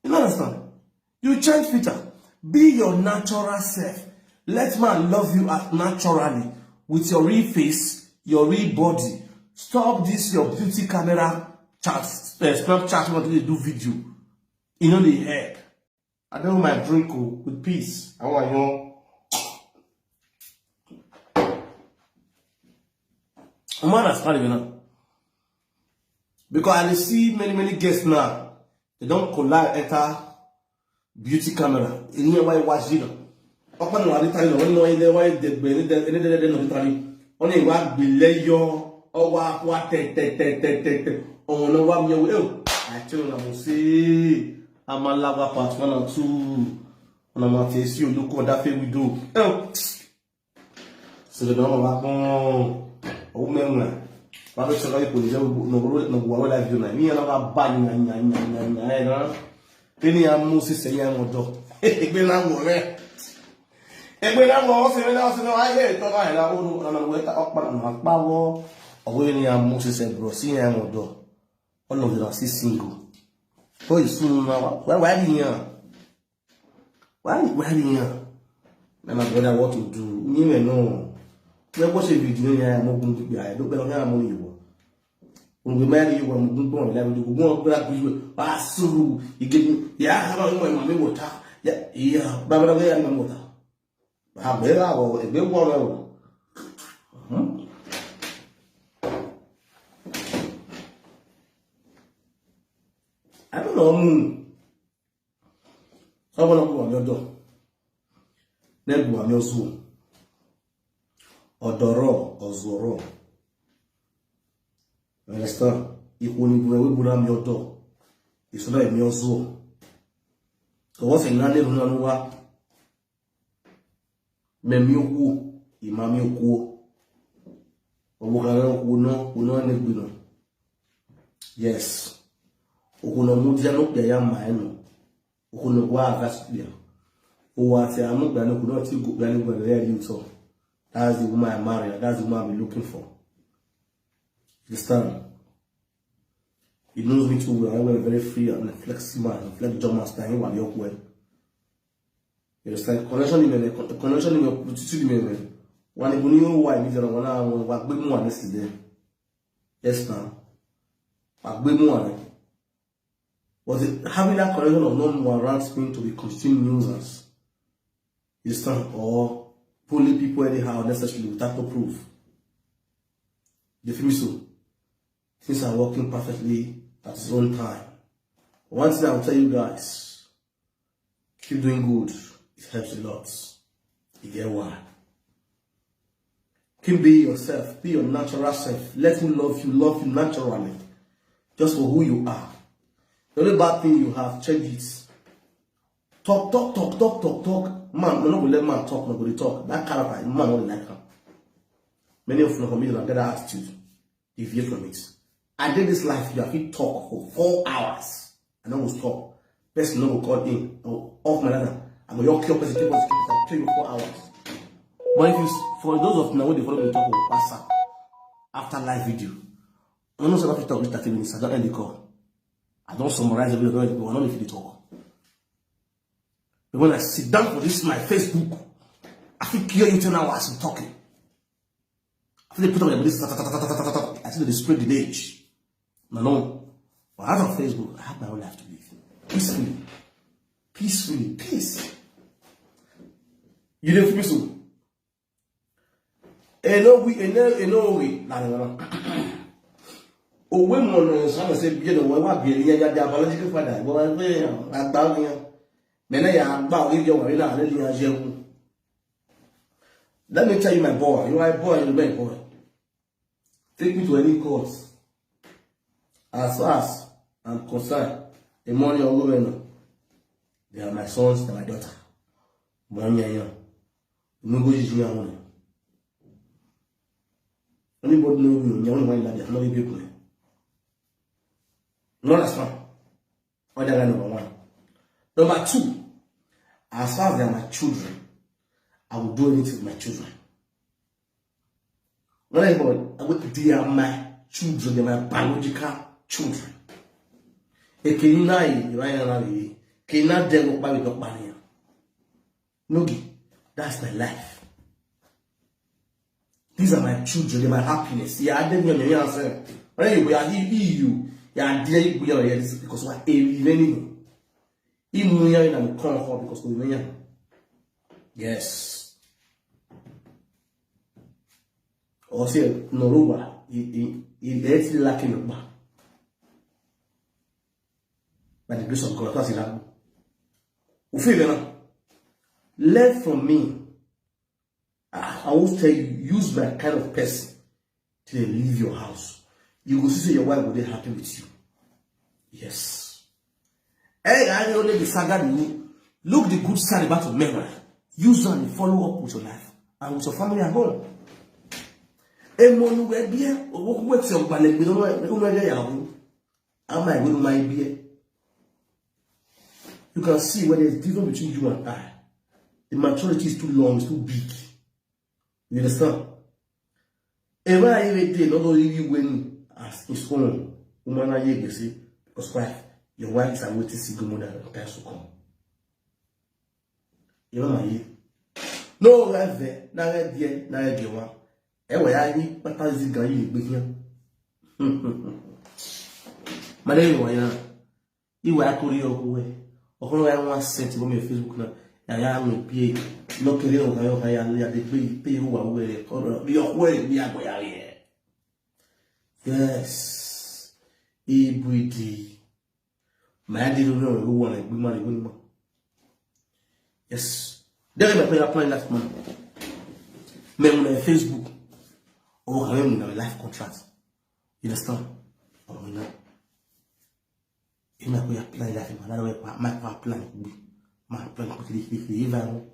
You know understand? You change filter. Be your natural self. Let man love you as naturally with your real face, your real body. Stop this your beauty camera chat, uh, Snapchat when they do video. You know the help. I don't my drink o, with peace. I want you. Man, that's not even now. Because I dey see many many guests now. They don't collide enter beauty camera. In here why watch you know. Open the water, you know, when no in there, why they be any day, any day, they no tell you. Only what be lay your or what what te te te te te te. Oh no, what me will. I tell you, I will say, I'm a lover part one and two. And I'm a face you look what that thing we do. Oh. Sebe na wa kon o me nwa. Wa be sala ko ni je no no wa la video na. Mi na wa ba ni na na na na na. Kini ya mu si se ya mo do. Egbe na mo re. Egbe na mo se me na se no ai he to ka la o no na we ta okpa na pa wo. O we ni ya mu si se bro si ya mo do. All of you are still single. So you soon now. Why why ni ya? Why why ni ya? Na my brother, what to do? Ni me no. We go se video ya mo gun bi ya. Do be na mo ni wo. Mo be ma ni wo mo gun ko la video. Mo gun ko la video. Wa suru. Ige ni. Ya ha ba mo mo water. Ya ya. Ba ba ya mo water. Ba be ra wo. Egbe wo re wo. Hmm? I don't know. Ọbụla bụ amị ọdọ. Na-ebu amị ọzọ. Ọdọrọ, ọzọrọ. Understand? Ikwu ni bu ewe buru amị ọdọ. Iso na amị ọzọ. Ka wọ́n sì ná lérò náà wá. Mẹ̀mí okwu, ìmàmí okwu. Ọ̀bùkàrẹ́ okwu náà, okwu náà ní gbìnà. Yes. Okwu náà mú díẹ̀ ló pẹ̀ ya màá ẹ̀ nù. Okwu náà wá àgá sí pẹ̀. Owó àti àmúgbà ní okwu náà tí gòkè ní gbọ̀dọ̀ rẹ̀ rí tọ̀. That's the woman I marry. That's the woman I'm looking for. You understand? He knows me too well. I wear very free and flexible and flex job master. He want your way. You understand? Connection in me, connection in me, put it in me. One if you know why me tell one I want what big more this today. Yes, now. What big more. But the, having that connection of no more around me to be consuming nuisance. You understand? Or bully people anyhow necessarily without no proof. You feel me so? Things are working perfectly at its own time. One thing I'll tell you guys, keep doing good. It helps a lot. You get why? Keep being yourself. Be your natural self. Let me love you. Love you naturally. Just for who you are. The only bad thing you have, change it. Talk, talk, talk, talk, talk, talk. Man, no, no go let man talk, no go dey talk. That character, man, no dey like am. Many of you for me, I get that attitude. Deviate from it. I did this life, you have to talk for four hours. I no go stop. Person no go call in. I go off my data. I go your cure person, keep us, keep us, I pay you four hours. But if you, for those of now, when they follow me talk on WhatsApp, after live video, I don't know if I fit talk with thirty minutes. I don't end the call. I don't summarize everything. I don't know if you talk. But when I sit down for this my Facebook, I fit kill you ten hours in talking. I fit put on my body. I think they spread the age. No, no. But out of Facebook, I have my own life to live. Peacefully. Peacefully. Peace. You dey feel me so? Eno we, eno, eno we. Na, na, na. Owe mo no sa na se bi no wa bi ni ya ya biological father. Wa we agba ni. Me na ya agba o yo wa na le ni ajewu. Let me tell you, my boy. You are a boy, you remain a boy. Take me to any court. As far as I'm concerned, the money or women, they are my sons, they're my daughter. Money, yeah. No go use me, I want. Anybody know me? You want money like that? No, you people. No, that's fine. Other guy number one. Number two, as far as they are my children, I will do anything with my children. When I go, I go, they are my children, they are my biological children. Ekena yi, right now, ekena dem go buy, go buy. No, that's my life. These are my children, they're my happiness. Yeah, I didn't know me answer. When you are you, you, yeah, I didn't know you because what a living. Imu ya na come up because we mean. Yes. O se no ruwa, he he he let lacking up. By the grace of God, that's it. We feel enough. Learn from me. I always tell you, use my kind of person till they leave your house. You go see say your wife will be happy with you. Yes. Hey, I only the saga you look the good side about your memory. Use them and follow up with your life and with your family at home. Emonu we bie, owo ku we ti o gba le gbe no no e ya o. Am I going to my bie? You can see where there is difference between you and I. The maturity is too long, it's too big. You understand? Ever every day, not only you win as his own woman, I hear you see, because wife, your wife is a waiting single mother in times to come. You know my year. No, right there, now right there, now right there one. Ever I need what is it going to be here? My name is Wayne. Iwe akụrụ ya okwu wee ọhụrụ ya nwa sent bụ m Facebook na ya ya nwe pie n'okere ụka ya ụka ya ya debe ipe ụwa were kọrọ ya ọkwe ya gwa ya ya. Yes. Ibu idi. Ma ya dịrị onye ọrụ ụwa na egbu mmadụ egbu mma. Yes. Dere mekwa ya plan last man. Mem na Facebook. Ọ ha mem na life contract. You understand? Ọ na Ina ko ya plan life, man. That way, my plan be. My plan quickly, quickly. If I know,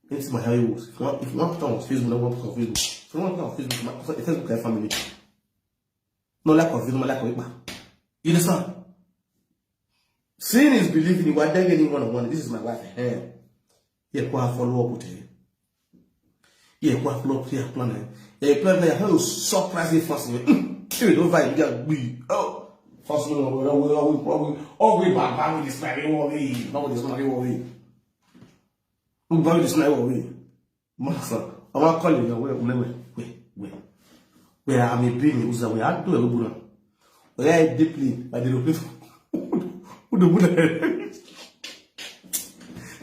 it's my how it was. If you want, if you want to talk on Facebook, no want to talk on Facebook. If you want to talk on Facebook, my Facebook and family. No like on Facebook, no like on Ipa. You understand? Seeing is believing. You are there getting one on one. This is my wife. Eh. Yeah, go and follow up with her. Yeah, go and follow up with your plan. Eh. Yeah, plan. Yeah, how you surprise me first. Eh. Hmm. You don't find me. Oh, first no, no, no, no, no, no, oh, we back, back with this man. We worry. Not with this man. We worry. We back with this man. We worry. Masa, I want call you. Wait, wait, wait, wait, wait. Where I'm a being. Who's that? Where I do a good. Where I deeply. I did. Who the woman?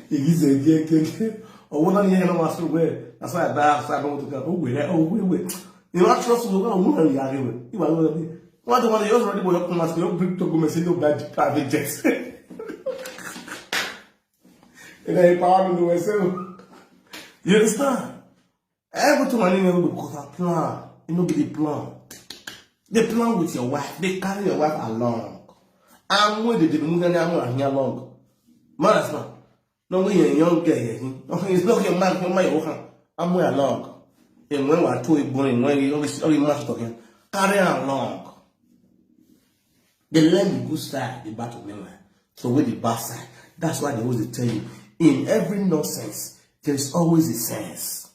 He gives a gay, gay, gay. Or what are you going to ask? Where? That's why I buy outside. I don't want to go. Oh, wait, oh, wait, wait. You know, I trust you. What are you going to do? What do you want? You already bought your come ask. You bring to go and say no bad private jets. And I power to do myself. You understand? Everything I need to go for plan. You know, be the plan. They plan with your wife. They carry your wife along. Amu de de mu na amu ahia long. Maras na. No we young girl here. No is not your man, your man, your hand. Amu along. And when we are two born, when we always, always master talking. Carry along. They learn the good side, the bad of memory. So with the bad side. That's why they always tell you, in every nonsense, there is always a sense.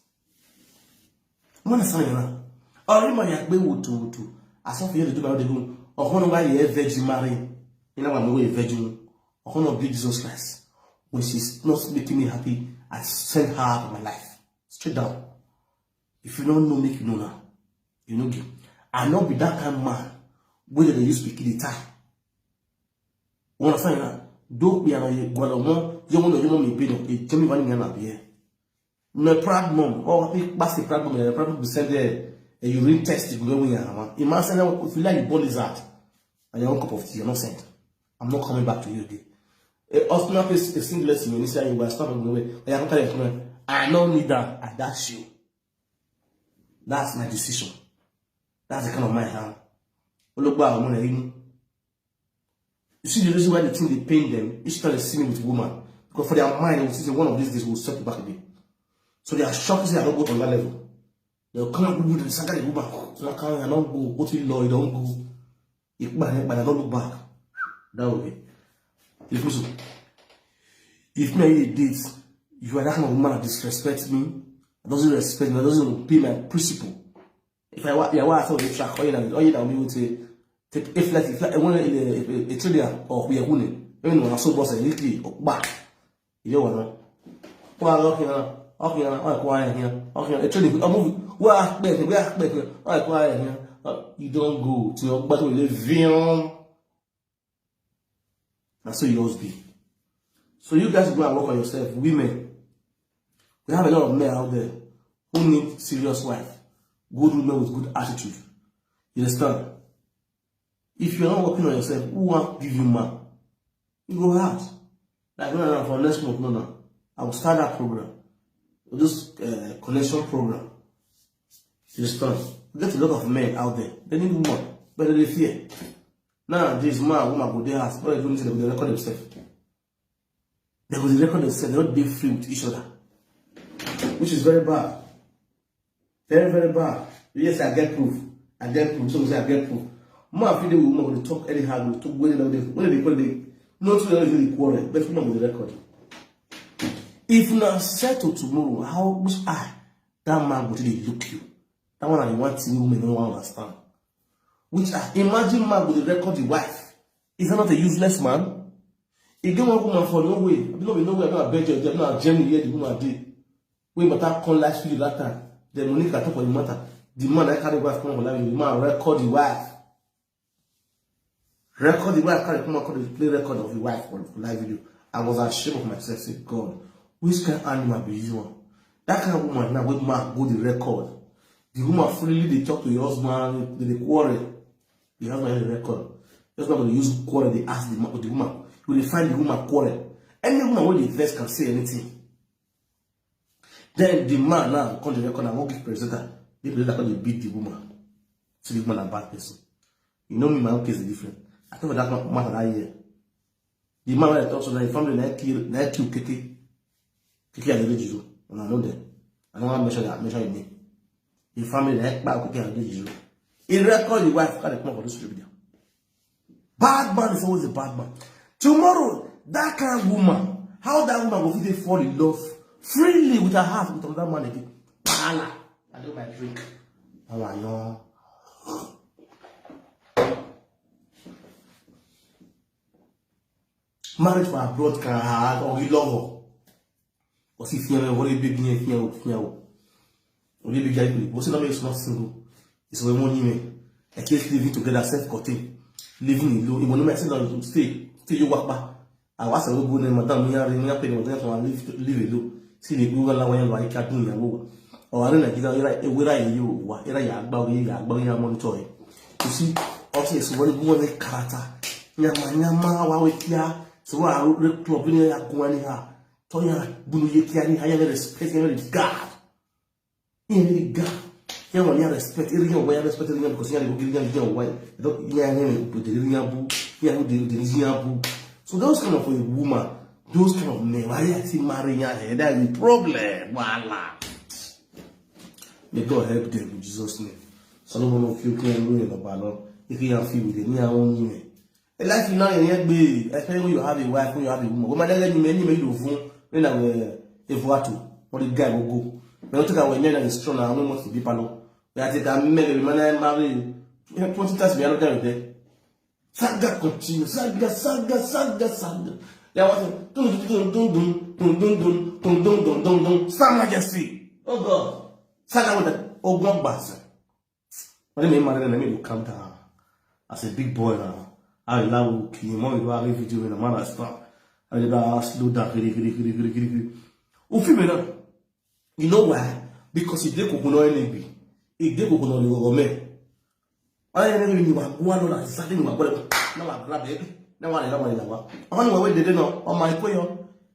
Mana sana yana. Ori ma ya gbe woto woto. Aso fi yele duba de gun. Okono wa ye virgin marry. Ina wa mo we virgin. Okono be Jesus Christ. When she's not making me happy, I send her out of my life. Straight down. If you don't know, make you know now. You know game. I not be that kind of man. Whether they use speak the time. Wana sana yana. Do we are ye gwala mo. Yomo no yomo mi pino. E jemi vani yana biye. No proud mom. Oh, he pass the proud mom. The proud mom send a, a urine test to go where you are. Imagine if you like, you born is that. And your own cup of tea, you're not sent. I'm not coming back to you again. A husband is a singlet in ministry, you will stop and go away. I am not coming. I don't need that. I dash you. That's my decision. That's the kind of mind I am. Olugbo, I'm gonna You see the reason why the thing they pain them, each time they see me with woman. Because for their mind, they will see one of these days will step back again. So they are shocked to say I don't go on that level. They'll come and go with the saga the woman. So I can't, I don't go, go to the law, you don't go. If man, man, I don't look back. That way. If me, if me I date, you are that kind of woman that disrespects me, that doesn't respect me, that doesn't obey my principle. If I wa ya wa so if I call you, all you that we would say, take if like if like one a trader or we are winning. Even when I saw boss a little or back. You know what? Kwa okay na, okay na, oh kwa here, okay na. A trader, a move. Where I expect, where I expect, oh kwa here. You don't go to your battle with the villain. That's so yours be. So you guys go and work on yourself, women. We have a lot of men out there who need serious wife, good women with good attitude. You understand? If you're not working on yourself, who want give you man? You go hard. Like no, no, for next month, no, no. I will start that program. This uh, connection program. You understand? We get a lot of men out there. They need woman, but they fear. Now this man, woman go their house, but they don't say they will record themselves. They will record themselves. They don't be free with each other, which is very bad. Very, very bad. Yes, I get proof. I get proof. So say I get proof. Man, if they woman will talk anyhow, will talk when they when they call it. Not to really quarrel, but woman will record. If now settle tomorrow, how which eye that man go to look you? That one I want to women don't understand. Which eye? Imagine man go to record the wife. Is that not a useless man? He get one woman for no way. I don't know where I bet you. I'm not Germany here. The woman did. We matter come last week that time. The Monica talk for the matter. The man I carry wife come for live. The man record the wife. Record the wife carry come and play record of the wife for, for live video. I was ashamed of myself. Say God, which kind of animal be this one? That kind of woman now wey man go the record. The woman freely dey talk to your husband, they dey quarrel. The husband dey record. Just not gonna use quarrel. They ask the, the woman. You will find the woman quarrel. Any woman wey dey vex can say anything. Then the man now come the record and won't give presenter. The presenter come dey beat the woman. So the woman a bad person. You know me, my own case is different. I talk about that matter that year. The man wey I talk so na him family na kill na kill Keke. Keke Adedejiru. Una know them. I don't want to mention that mention him name. Him family na kpa Keke Adedejiru. He record the wife carry come for this video. Bad man is always a bad man. Tomorrow, that kind of woman, how that woman go fit dey fall in love freely with her heart with another man again? Wahala. I do my drink. How are you? Marriage for abroad can hard or you love her. Because if you are very big, you know, you know, very big guy, but say no make you not single. It's when money me. At least living together, self-contained, living alone. You know, I said no, stay, stay you work back. I was a go na madam, me and me pay madam for live live alone. See the go la wa ya lo ai ka dun ya wo. O are na gida ira e wira ye yo wa ira ya gba we ya gba ya monitor e. You see, also is one go na character. Nyama nyama wa we kia. So wa re club ni ya ko ni ha. To ya bunu ye kia ni ha ya respect ya regard. Ya regard. Everyone here respect, everyone here respect, everyone because here they go give you, you know, why? You don't, yeah, yeah, but they really have boo, yeah, they really have boo. So those kind of a woman, those kind of men, why are you marrying her? That is a problem. Voila. May God help them in Jesus' name. Solomon of you can do in the balance. If you have feel with them, you are only. A life you know, you be, especially when you have a wife, when you have a woman. Woman, let me, let me do fun. When I will, if what to, what the guy will go. When you take away men and strong, I don't want to be palo. But I take a man, every man I marry. Twenty times me, I don't tell you there. Saga continue, saga, saga, saga, saga. They want to dun dun dun dun dun dun dun dun dun dun dun dun. Star Majesty. Oh God. Saga with that. Oh God, boss. When they married, let me calm down. As a big boy now, I love you. Kill him. When we do a video in a man, I stop. I did a slow down. Kiri kiri kiri kiri kiri kiri. Ufi me now. You know why? Because he did coconut enemy. He did coconut the government. Why you never even want one or exactly what? Now I grab it. Now I don't want to. I want to wait the dinner on my prayer.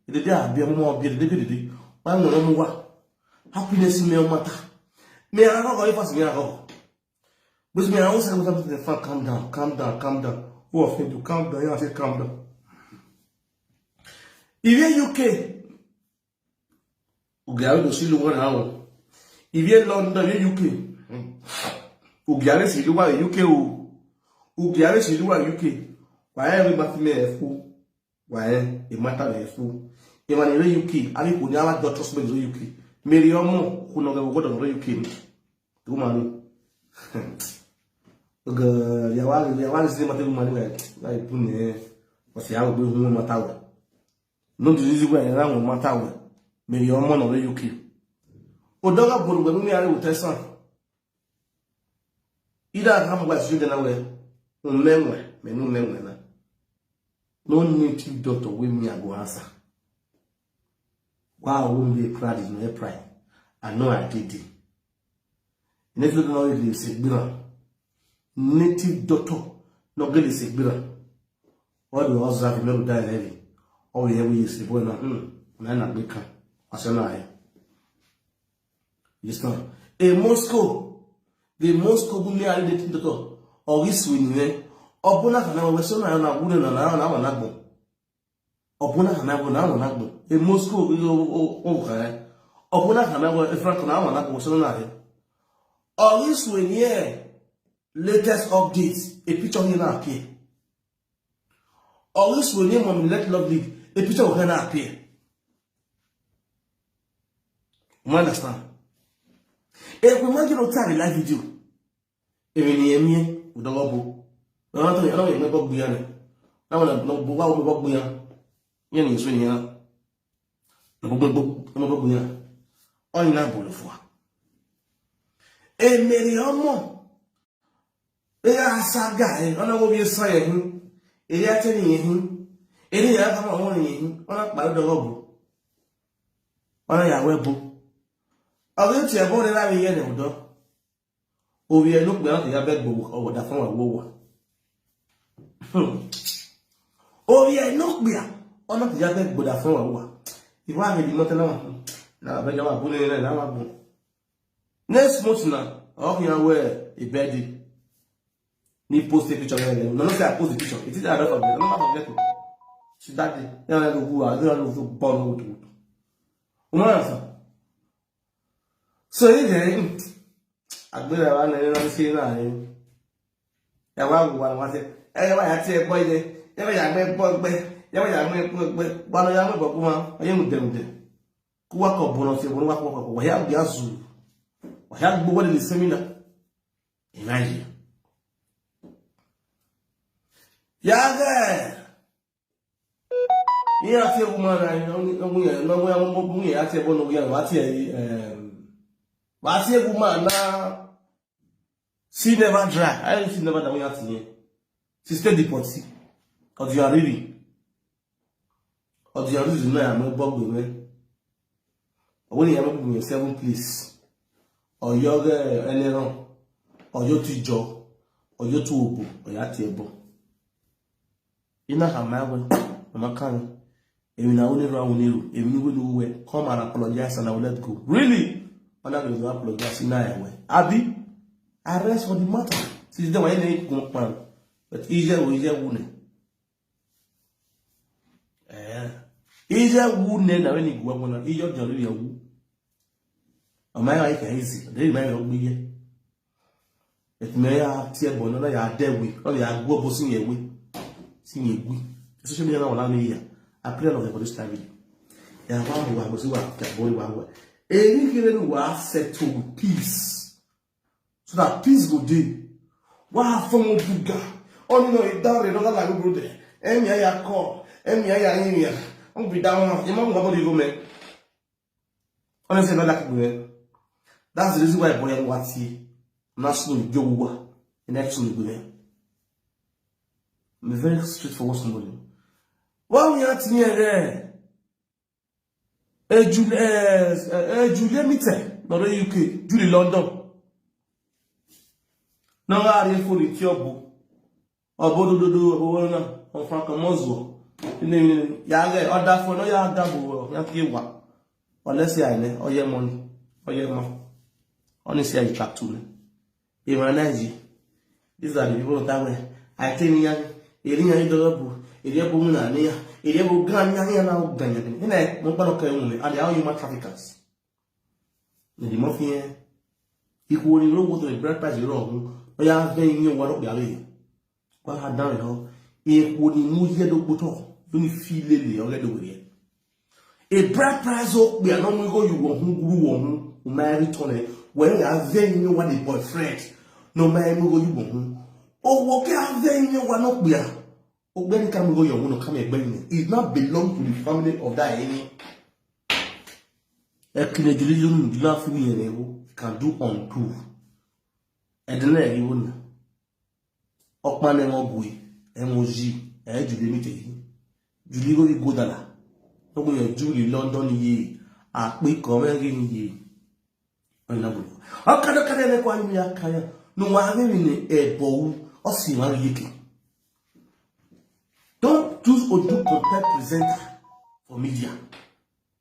The day I be a more be the day. Why not know what? Happiness in me matter. Me I don't know if I see me at all. But me I always say something the fuck, calm down, calm down, calm down. Who offend you? Calm down. You say calm down. If you're U K, Ugari to see one hour. If you're London, you're U K. Ugari see the one U K. Ugari see the one U K. Why everybody me fool? Why? It matter me fool. If I'm in U K, I mean, could never do trust me in U K. Mary Omo, who know what go to U K. Two money. Oga, ya wali, ya wali sisi mate money we. Like pune. Wasi ya we hu mata we. No the reason why ya hu mata we. Me yo mo no we U K. Odoga buru we mi ari utesan. Ida kam wa siju de na we. Umenwe, me no menwe na. No native doctor we me I go answer. Why I won't be proud is no pride. I know I did it. Native doctor no get the sigbira. Native doctor no get the sigbira. All the house have no die heavy. All the heavy is the boy na hmm. Na na big can. I say na eh. You understand? A Moscow. The Moscow bu me are the doctor. Or this win me. Obuna kana we so na na wure na na na na gbo. Obuna kana we na na gbo. A Moscow o o o ka. Obuna kana we Frank na na gbo so na eh. Or this win here. Latest updates, a picture here now appear. Always when your mom let love lead, a picture will now appear. You understand? If we imagine no time live video, even near me, we don't go. No, I don't know, I don't know, I don't know. Now, no, but what we go? Yeah, you swing here. No, but, but, no, but, yeah. Oh, you not bullet for. Hey, Mary, how more? Eya saga eh, ona wo bi sa ye hin. Eya te ni ye hin. Eri ya ka ma wo ni ye hin. Ona pa do go bu. Ona ya we bu. Awe ti e bo re la ye ne udo. O bi e no pe ya be gbo o da fun wa wo wa. O bi e no pe ya. Ona ti ya be gbo da fun wa wo wa. Iwa mi di mo te na wa. Na be ja wa bu ni na wa bu. Next month na, I hope you wear a birthday. Ni post a picture here. No, no say I post the picture. It is I don't forget. I don't forget it. See that day. Yeah, I don't know who I don't know who born with. Umar Hassan. So he then, I go there and I don't see now. Ẹ wá wò wá wá sẹ ẹ wá yà tí ẹ gbọ́ yẹ ẹ wá yà mẹ gbọ́ gbẹ ẹ wá yà mẹ gbọ́ gbẹ wà lọ yà mẹ gbọ́ kó ma ẹ yẹ mu dẹrù dẹrù. Kuwa ko bono se bono wako wako waya biazu. Waya gbogbo de semina. Inaji. Yaga. Ni ati eguma na no mu ya no mu ya mu mu ya ati ebo no ya ati eh. Ati eguma na. See never dry. I don't see never dry. Ati ye. Sister deportee. Because you are reading. Or the reason why I'm not bog me. Or when you have been seven place. Or your Eleron. Or your two jaw. Or your two obo. Or your table. Ina kama we. Mama kan. Emi na only run only ru. Emi ni we do we. Come and apologize and I will let go. Really? Ona go do apologize na ewe. Abi, arrest for the matter. Since then, why they go pan? But ije wo, ije wo ne. Eh. Ije wo ne na we ni go na. Ije ojo le wu. Ama ya ka easy. They may not be here. But me ya tie bono na ya de we. O ya go bo sin ye we. Sin ye we. Social media na wala ni ya. I pray Lord for this time. Ya wa wa go si wa ka bo wa wa. E ni kire ni wa settle peace. So that peace go dey. Wa fo mo buga. Oni no idare no la go de. Emi ya ko. Emi ya yin ya. On bi da won. E mo mo bo di go me. Honestly, not that good. That's the reason why boy and wati. National Jowa. The next one go. I'm very straightforward somebody. Why we are here? Eh, Julie, eh, eh, Julie Mite, not the U K, Julie London. No, I didn't phone it your book. Obodododo, Obona, on Frank Mozo. Ya get other phone, no, ya get go, ya get wa. Unless ya ne, oh yeah, money, oh yeah, ma. Honestly, I track to me. Imanaji. These are the people that way. I tell you, eri ya ido bu, eri ya bu mu na ni ya, eri ya bu gan ya ya na gan ya. Ina mo pa no kai mu, and how human traffickers. Ni di mo fi en. Iku ni ro wo to bread price ro mu. O ya ve yin wa ro ya le. Kwa ha dan ho. Iku ni mu ye do gboto. Yo ni fi le le o le do we. A bride price o pe no mu go you wo hun guru wo hun. O ma return e. When you are very new one boyfriend. No ma mu go you wo hun. O wo ke a very new one o pe a. O gbe ni ka mu go you wo no ka me gbe ni. It not belong to the family of that any. E kine juli julu jula fu ye ne wo. Can do on two. E de na e wo na. Okpa na mo bui, e mo ji, e Julie Mite yi. Julie go go dala. No go yo Julie London yi. A pe ko me gi yi. Ona bu. O ka do ka de ne kwa ni ya ka ya. No wa mi ni e bo u. O si wa yi ki. Don't choose Odu compare presenter for media.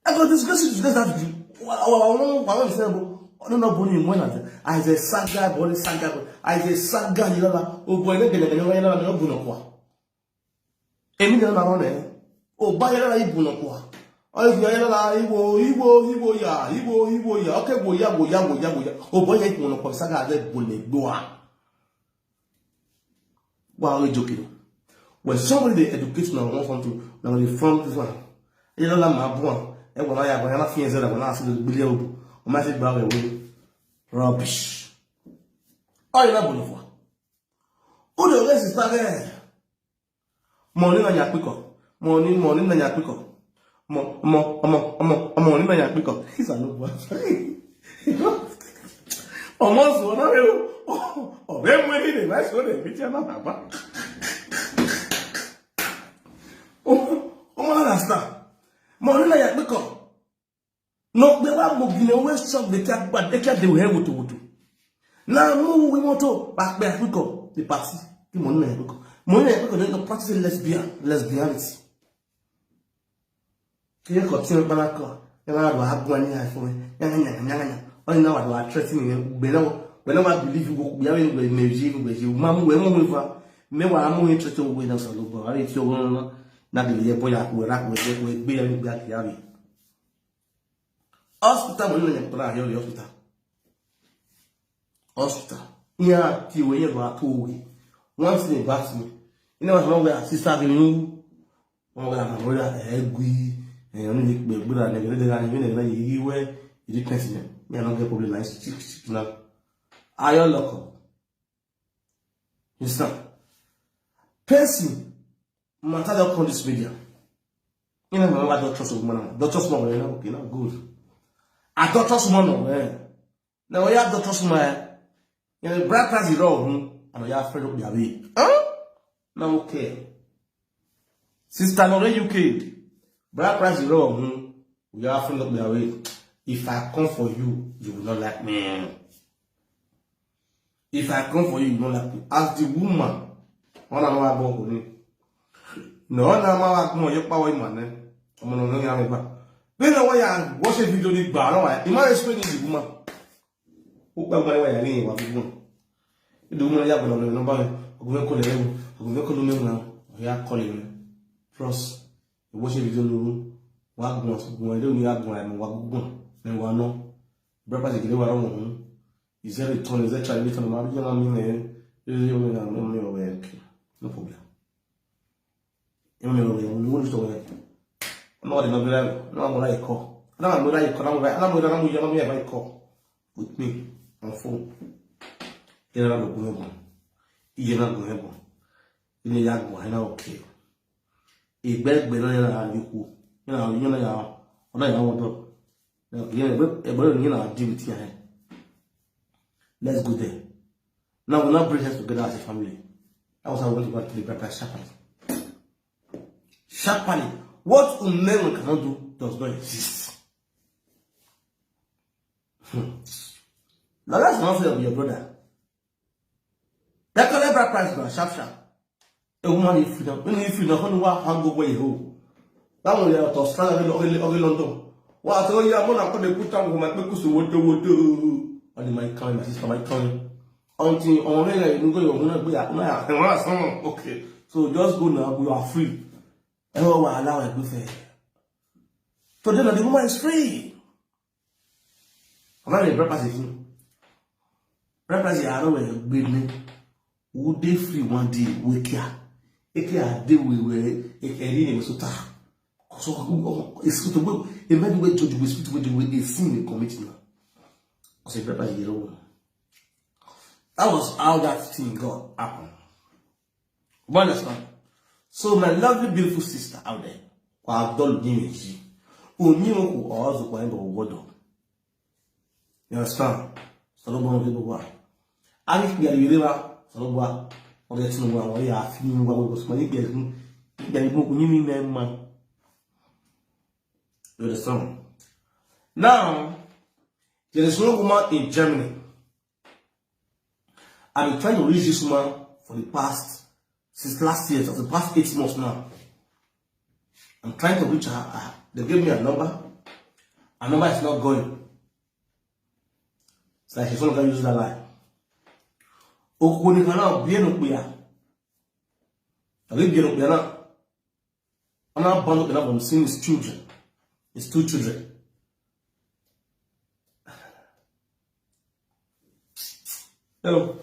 I go disgrace you, disgrace that you. Wa wa wa wa wa wa say bo. No no bo ni mo na. I say saga bo ni saga bo. I say saga yi la. O bo ni gele gele wa yi la na bu no kwa. Emi na na ro ne. O ba yi la yi bu no kwa. O yi la yi wo yi wo yi wo ya yi wo yi wo ya. Okay wo ya wo ya wo ya wo ya. O bo ya yi bu no kwa saga de bo le gbo a. Wa o joke. When somebody dey educate na one something, na the front this one. You know that my boy. E wa ya wa na fi en zera wa na si gbele o. O ma se gba we we. Rubbish. O yi na bu no kwa. O de o le sister there. Money na nya piko. Money money na nya piko. Mo mo mo mo money na nya piko. Isa no bo. Omo so na re o. O be mo ni de na so de mi je na baba. O o ma understand. Money na nya piko. No be wa mo gine we shop de ka gba de ka de we woto woto. Na mo we moto ba pe piko the party. Ki money na piko. Money na piko dey practice lesbian, lesbianity. Ki ko tin pa na ko. E ma wa bu ani ha fun. Ya ya ya ya. O ni na wa do threaten ni be na be na wa believe go be ya we be me ji be ji. Ma mo we mo we fa. Me wa mo ni threaten we na so lo bo. Ari ti o go na. Na de ye bo ya ku ra ku ye ku be ya ni gba ki ya bi. Hospital mo ni na pra yo hospital. Hospital. Ya ti we ye ba to we. Once ni ba si. Ina wa mo we sister bi ni. Wọ́n wá àwọn ọ̀rẹ́ ẹ̀ẹ́gùí ẹ̀yàn ní ìpè gbéra ní ẹgbẹ̀rẹ́ dẹ́ra ní ìwé ìrìnà yìí wẹ́ ìdí pẹ̀sì ní mi àwọn ọ̀gẹ́ problem náà ṣì ṣì náà. Ayọ̀ lọ́kọ̀. Ìsàn. Pẹ̀sì. Màtá lọ kọ́ this media. Nínú àwọn ọmọ doctors of man doctors of man wẹ̀rẹ̀ náà okay náà good. A doctors of man wẹ̀rẹ̀. Na oya doctor suma ya. Ya brother zi ro hun. Ano ya friend of yabe. Huh? Na okay. Sister no U K. Brother zi ro hun. We are friend of yabe. If I come for you, you will not like me. If I come for you, you will not like me. As the woman, one of our boy. No, na ma wa mo yo pa wa imane. Omo no no ya me ba. Be na wa ya watch a video ni gba na wa. Ima explain the woman. Ukpa ngwa wa ya ni wa gugu. Idu mu ya gbono no ba. Ogun ko le. Ogun ko no me na. Ya call him. Bros. Wo se video no. Wa gun so gun de ni ya gun ai mo wa gugu. Me wa no. Breakfast gele wa ro mo. Is there a turn? Is there try later? Ma ya na mi ne. Yo yo na mi o we. No problem. Yo me o we. Mo ni to we. No wa de no bela. No wa mo la iko. Na mo la iko. Na mo la na mo ya na mo ya ba iko. With me on phone. Ina na gun ebo. Iye na gun ebo. Ina ya gun ina okay. Egbe egbe na ya na yuku. Ina ya na ya. Ona ya wo do. Ina egbe egbe ni na deal with ya. Let's go there. Now we now bring us together as a family. That was how we went to go to the breakfast sharply. Sharply, what Umengo cannot do does not exist. Hmm. Now that's not fair of your brother. That kind of breakfast is sharp sharp. A woman if you don't, if you don't know what how go where you go. That one you have to stand away away London. What I tell you, I'm gonna put the put down with my people so what do what do. And my kind, my sister, my kind. Until on when I go your home, we are not some. Okay. So just go now, we are free. Everyone will allow a good fair. So then the woman is free. I'm not a breakfast if you. Breakfast, I don't know where you bring me. Would they free one day? We care. Eke a day we were a career in Sota. So it's good to go. A man will judge with speech with the way they see me commit now. I said, Papa, you know. That was how that thing got happened. You understand? So my lovely, beautiful sister out there, kwa abdol dinji. Onye ko ozo kwa ndo wodo. You understand? Solo bon de bo wa. Ani ki ya yele ba, solo wa. O de tinu wa, o ya fi ni wa, o so ni bi e. Ya ni mo ku ni ni me ma. You understand? Now, there is no woman in Germany. I've been trying to reach this woman for the past, since last year, for the past eight months now. I'm trying to reach her. Uh, they gave me a number. A number is not going. So she's not gonna use that line. Okuni kana bien okuya. Abi bien okuya na. I'm not bound up from seeing his children. His two children. Hello.